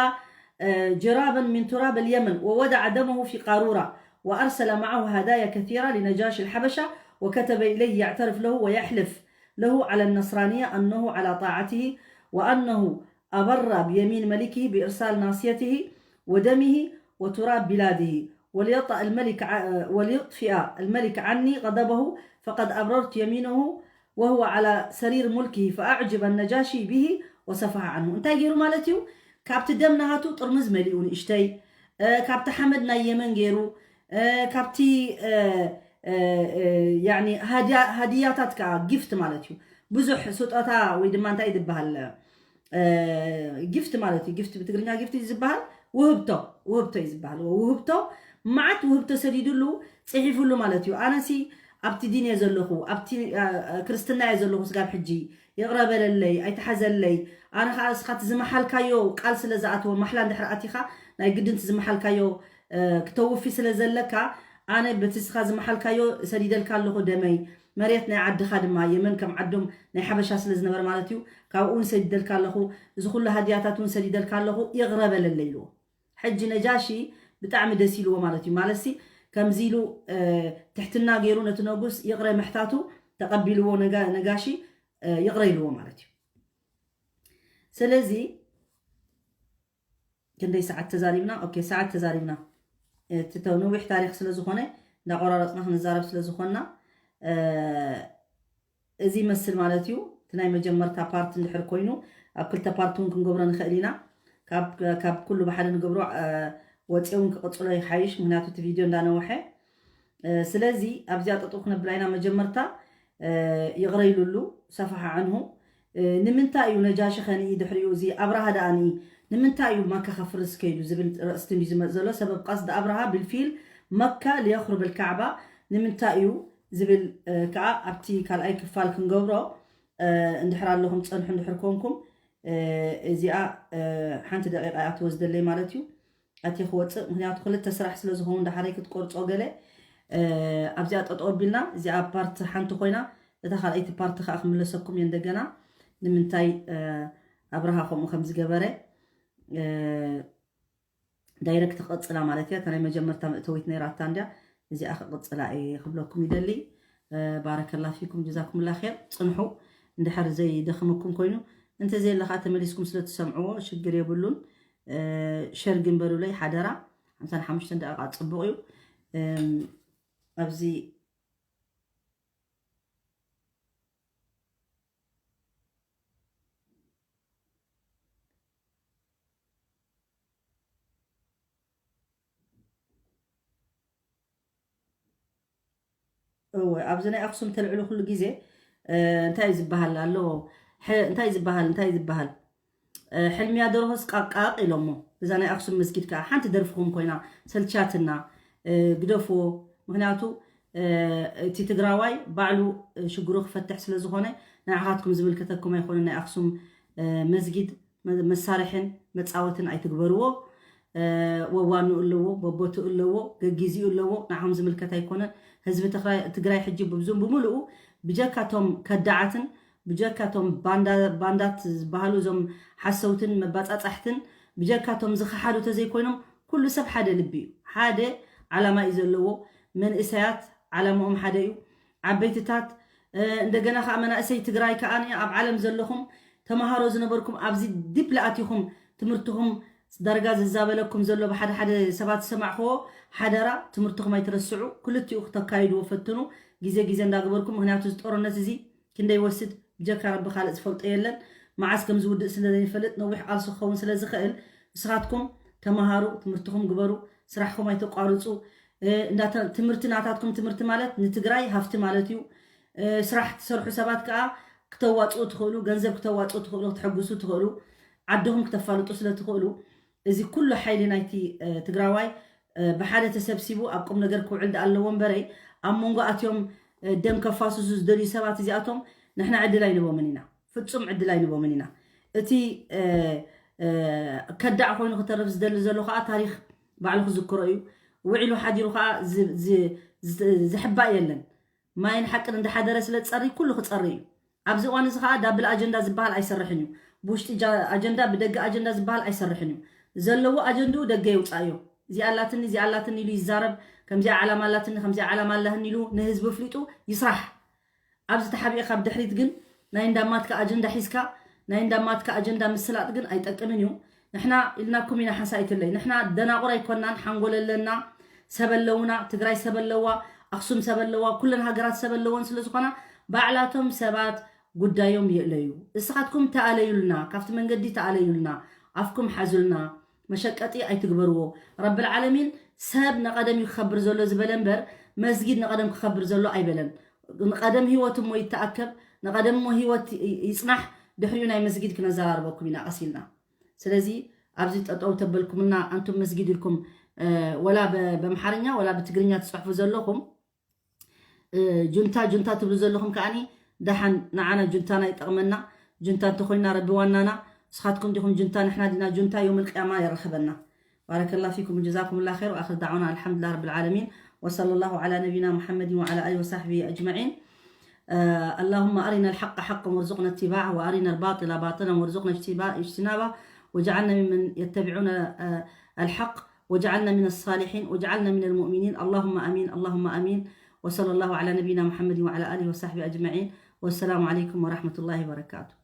جرابا من تراب اليمن ووضع دمه في قارورة وأرسل معه هدايا كثيرة لنجاشي الحبشة وكتب إليه يعترف له ويحلف له على النصرانية أنه على طاعته وأنه أبر بيمين ملكه بإرسال ناصيته ودمه وتراب بلاده وليطأ الملك ع- وليطفئ الملك عني غضبه فقد أبررت يمينه وهو على سرير ملكه فأعجب النجاشي به وصفح عنه። እንታይ ገይሩ ማለት እዩ? ካብቲ ደም ናሃቱ ጥርሙዝ መሊኡ ንእሽተይ፣ እ፣ ካብቲ ሓመድ ናይ የመን ገይሩ፣ እ፣ ካብቲ እ፣ እ፣ እ፣ ያኒ ሃድያ- ሃድያታት ከዓ ጊፍት ማለት እዩ። ብዙሕ ስጦታ ወይ ድማ እንታይ ዝበሃል እ፣ ጊፍት ማለት እዩ። ጊፍት ብትግርኛ ጊፍት እዩ ዝበሃል። ውህብቶ ውህብቶ እዩ ዝበሃል። ውህብቶ መዓት ውህብቶ ሰዲዱሉ ፅሒፉሉ ማለት እዩ። ኣነሲ ኣብቲ ዲን እየ ዘለኹ፣ ኣብቲ እ፣ እ፣ ክርስትና እየ ዘለኹ ስጋብ ሕጂ ይቕረ በለለይ፣ ኣይትሓዘለይ። ኣነ ከዓ እስኻ እቲ ዝመሓልካዮ ቃል ስለ ዝኣተወ ማሕላ እንድሕር ኣቲኻ ናይ ግድን እቲ ዝመሓልካዮ እ፣ ክተውፊ ስለ ዘለካ ኣነ በቲ እስኻ ዝመሓልካዮ ሰዲደልካ ኣለኹ ደመይ። መሬት ናይ ዓድኻ ድማ የመን ከም ዓዶም ናይ ሓበሻ ስለ ዝነበረ ማለት እዩ። ካብኡ እውን ሰዲደልካ ኣለኹ፣ እዚ ኩሉ ሃድያታት እውን ሰዲደልካ ኣለኹ፣ ይቕረ በለለይ ኢልዎ። ሕጂ ነጃሺ ብጣዕሚ ደስ ኢልዎ ማለት እዩ። ማለትሲ ከምዚ ኢሉ እ፣ ትሕትና ገይሩ ነቲ ነጉስ ይቕረ ምሕታቱ ተቐቢልዎ ነጋ- ነጋሺ እ፣ ይቕረ ኢልዎ ማለት እዩ። ስለዚ ክንደይ ሰዓት ተዛሪብና? ኦኬ፣ ሰዓት ተዛሪብና። እቲ ተ- ነዊሕ ታሪክ ስለ ዝኾነ እንዳቆራረፅና ክንዛረብ ስለ ዝኾንና እ፣ እዚ ይመስል ማለት እዩ። እቲ ናይ መጀመርታ ፓርት እንድሕር ኮይኑ ኣብ ክልተ ፓርት እውን ክንገብሮ ንኽእል ኢና። ካብ ካብ ኩሉ ብሓደ ንገብሮ እ፣ ወፂኦ እውን ክቕፅሎ ይሓይሽ፣ ምክንያቱ እቲ ቪድዮ እንዳነውሐ እ፣ ስለዚ ኣብዚኣ ጠጠው ክነብላ ኢና። መጀመርታ ይቕረ ኢሉሉ ሰፋሓ ዕንሁ። ንምንታይ እዩ ነጃሺ ኸንኢ ድሕሪኡ እዚ ኣብርሃ ደኣ ንኢ ንምንታይ እዩ መካ ከፍርስ ከይዱ ዝብል ርእስቲ እንዲ ዝመፅ ዘሎ። ሰበብ ቀስዲ ኣብርሃ ብልፊል መካ ሊየኽርብ ልካዕባ ንምንታይ እዩ ዝብል ከዓ ኣብቲ ካልኣይ ክፋል ክንገብሮ። እንድሕር ኣለኹም ፀንሑ እንድሕር ኮንኩም እዚኣ ሓንቲ ደቂቃ እያ ትወስደለይ ማለት እዩ። ኣትየ ክወፅእ ምክንያቱ ክልተ ስራሕ ስለ ዝኸውን ዳሓረይ ክትቆርፆ ገለ ኣብዚኣ ጠጠው ኣቢልና እዚኣ ፓርት ሓንቲ ኮይና እታ ካልኣይቲ ፓርት ከዓ ክምለሰኩም እየ እንደገና ንምንታይ ኣብርሃ ከምኡ ከም ዝገበረ ዳይረክት ክቕፅላ ማለት እያ። እታ ናይ መጀመርታ መእተዊት ነይራታ እንድያ እዚኣ ክቕፅላ እየ ክብለኩም ይደሊ። ባረከላ ፊኩም ጀዛኩምላ ር ፅንሑ እንድሕር ዘይደኽመኩም ኮይኑ እንተዘየለ ከዓ ተመሊስኩም ስለትሰምዕዎ ሽግር የብሉን። ሸር ግንበሩለይ ሓደራ። ሓምሳን ሓሙሽተን ደቂቃ ፅቡቕ እዩ። ኣብዚ እወ ኣብዚ ናይ ኣክሱም ተልዕሉ ኩሉ ግዜ እንታይ እዩ ዝበሃል ኣሎ እንታይ ዝበሃል እንታይ ዝበሃል ሕልምያ ደርሆስ ቃቃቅ ኢሎሞ እዛ ናይ ኣክሱም መስጊድ ከዓ ሓንቲ ደርፍኹም ኮይና ሰልቻትና ግደፍዎ ምክንያቱ እቲ ትግራዋይ ባዕሉ ሽግሩ ክፈትሕ ስለዝኾነ ንዓኻትኩም ዝምልከተኩም ኣይኮነ ናይ ኣክሱም መስጊድ መሳርሕን መፃወትን ኣይትግበርዎ። ወዋኑ ኣለዎ በቦትኡ ኣለዎ ገጊዚኡ ኣለዎ ንዓኹም ዝምልከት ኣይኮነን። ህዝቢ ትግራይ ሕጂ ብብዙም ብምልኡ ብጀካቶም ከዳዓትን ብጀካቶም ባንዳት ዝበሃሉ እዞም ሓሰውትን መባፃፃሕትን ብጀካቶም ዝኸሓዱ ተዘይኮይኖም ኩሉ ሰብ ሓደ ልቢ እዩ። ሓደ ዓላማ እዩ ዘለዎ። መንእሰያት ዓላማኦም ሓደ እዩ። ዓበይትታት እንደገና ከዓ መናእሰይ ትግራይ ከዓ ኣብ ዓለም ዘለኹም ተምሃሮ ዝነበርኩም ኣብዚ ዲፕ ለኣቲኹም ትምህርትኹም ዳርጋ ዝዛበለኩም ዘሎ ብሓደ ሓደ ሰባት ዝሰማዕኽዎ ሓደራ ትምህርትኹም ኣይትረስዑ። ክልቲኡ ክተካይድዎ ፈትኑ ግዜ ግዜ እንዳገበርኩም ምክንያቱ እዚ ጦርነት እዚ ክንደይ ይወስድ ብጀካ ረቢ ካልእ ዝፈልጦ የለን። መዓስ ከም ዝውድእ ስለ ዘይንፈልጥ ነዊሕ ቃልሲ ክኸውን ስለ ዝኽእል ንስኻትኩም ተምሃሩ ትምህርትኹም ግበሩ። ስራሕኹም ኣይተቋርፁ። ትምህርቲ ናታትኩም ትምህርቲ ማለት ንትግራይ ሃፍቲ ማለት እዩ። ስራሕ ትሰርሑ ሰባት ከዓ ክተዋፅኡ ትኽእሉ ገንዘብ ክተዋፅኡ ትኽእሉ ክተሐግሱ ትኽእሉ ዓድኹም ክተፋልጡ ስለ ትኽእሉ እዚ ኩሉ ሓይሊ ናይቲ ትግራዋይ ብሓደ ተሰብሲቡ ኣብ ቁም ነገር ክውዕል ደኣ ኣለዎ እምበረይ ኣብ መንጎ ኣትዮም ደም ከፋስሱ ዝደልዩ ሰባት እዚኣቶም ንሕና ዕድል ኣይንቦምን ኢና። ፍፁም ዕድል ኣይንቦምን ኢና። እቲ ከዳዕ ኮይኑ ክተርፍ ዝደሊ ዘሎ ከዓ ታሪክ ባዕሉ ክዝክሮ እዩ። ውዒሉ ሓዲሩ ከዓ ዝሕባእ የለን። ማይን ሓቅን እንዳሓደረ ስለ ዝፀሪ ኩሉ ክፀሪ እዩ። ኣብዚ እዋን እዚ ከዓ ዳብል ኣጀንዳ ዝበሃል ኣይሰርሕን እዩ። ብውሽጢ ኣጀንዳ ብደገ ኣጀንዳ ዝበሃል ኣይሰርሕን እዩ። ዘለዎ ኣጀንድኡ ደገ የውፃእዮ። እዚኣ ኣላትኒ እዚኣ ኣላትኒ ኢሉ ይዛረብ። ከምዚኣ ዓላማ ኣላትኒ ከምዚኣ ዓላማ ኣላህኒ ኢሉ ንህዝቢ ኣፍሊጡ ይስራሕ። ኣብዚ ተሓቢእካ ኣብ ድሕሪት ግን ናይ እንዳማትካ ኣጀንዳ ሒዝካ ናይ እንዳማትካ ኣጀንዳ ምስላጥ ግን ኣይጠቅምን እዩ። ንሕና ኢልናኩም ኢና ሓንሳ ኣይትለይ ንሕና ደናቑር ኣይኮናን ሓንጎል ኣለና። ሰብ ኣለውና ትግራይ ሰብ ኣለዋ ኣክሱም ሰብ ኣለዋ ኩለን ሃገራት ሰብ ኣለወን ስለዝኾና ባዕላቶም ሰባት ጉዳዮም የእለዩ። እስኻትኩም ተኣለዩልና ካብቲ መንገዲ ተኣለዩልና ኣፍኩም ሓዙልና። መሸቀጢ ኣይትግበርዎ። ረብል ዓለሚን ሰብ ንቐደም እዩ ክኸብር ዘሎ ዝበለ እምበር መስጊድ ንቐደም ክኸብር ዘሎ ኣይበለን። ንቐደም ህይወት እሞ ይተኣከብ ንቐደም እሞ ህይወት ይፅናሕ። ድሕሪኡ ናይ መስጊድ ክነዘራርበኩም ኢና ቀሲልና። ስለዚ ኣብዚ ጠጠው ተበልኩምና ኣንቱም መስጊድ ኢልኩም ወላ በምሓርኛ ወላ ብትግርኛ ትፅሕፉ ዘለኹም ጁንታ ጁንታ ትብሉ ዘለኹም ከዓኒ ደሓን ንዓና ጁንታና ይጠቕመና። ጁንታ እንተኮይና ረቢ ዋናና። ንስኻትኩም ዲኹም ጁንታ ንሕና ዲና ጁንታ ዮም ልቅያማ የረኽበና። بارك الله فيكم وجزاكم الله خير وآخر دعوانا الحمد لله رب العالمين وصلى الله على نبينا محمد وعلى آله وصحبه أجمعين. آه اللهم أرنا الحق حقا وارزقنا اتباعه وأرنا الباطل باطلا وارزقنا اجتبا- اجتنابه واجعلنا ممن يتبعون آه الحق واجعلنا من الصالحين واجعلنا من المؤمنين اللهم آمين اللهم آمين. وصلى الله على نبينا محمد وعلى آله وصحبه أجمعين. والسلام عليكم ورحمة الله وبركاته.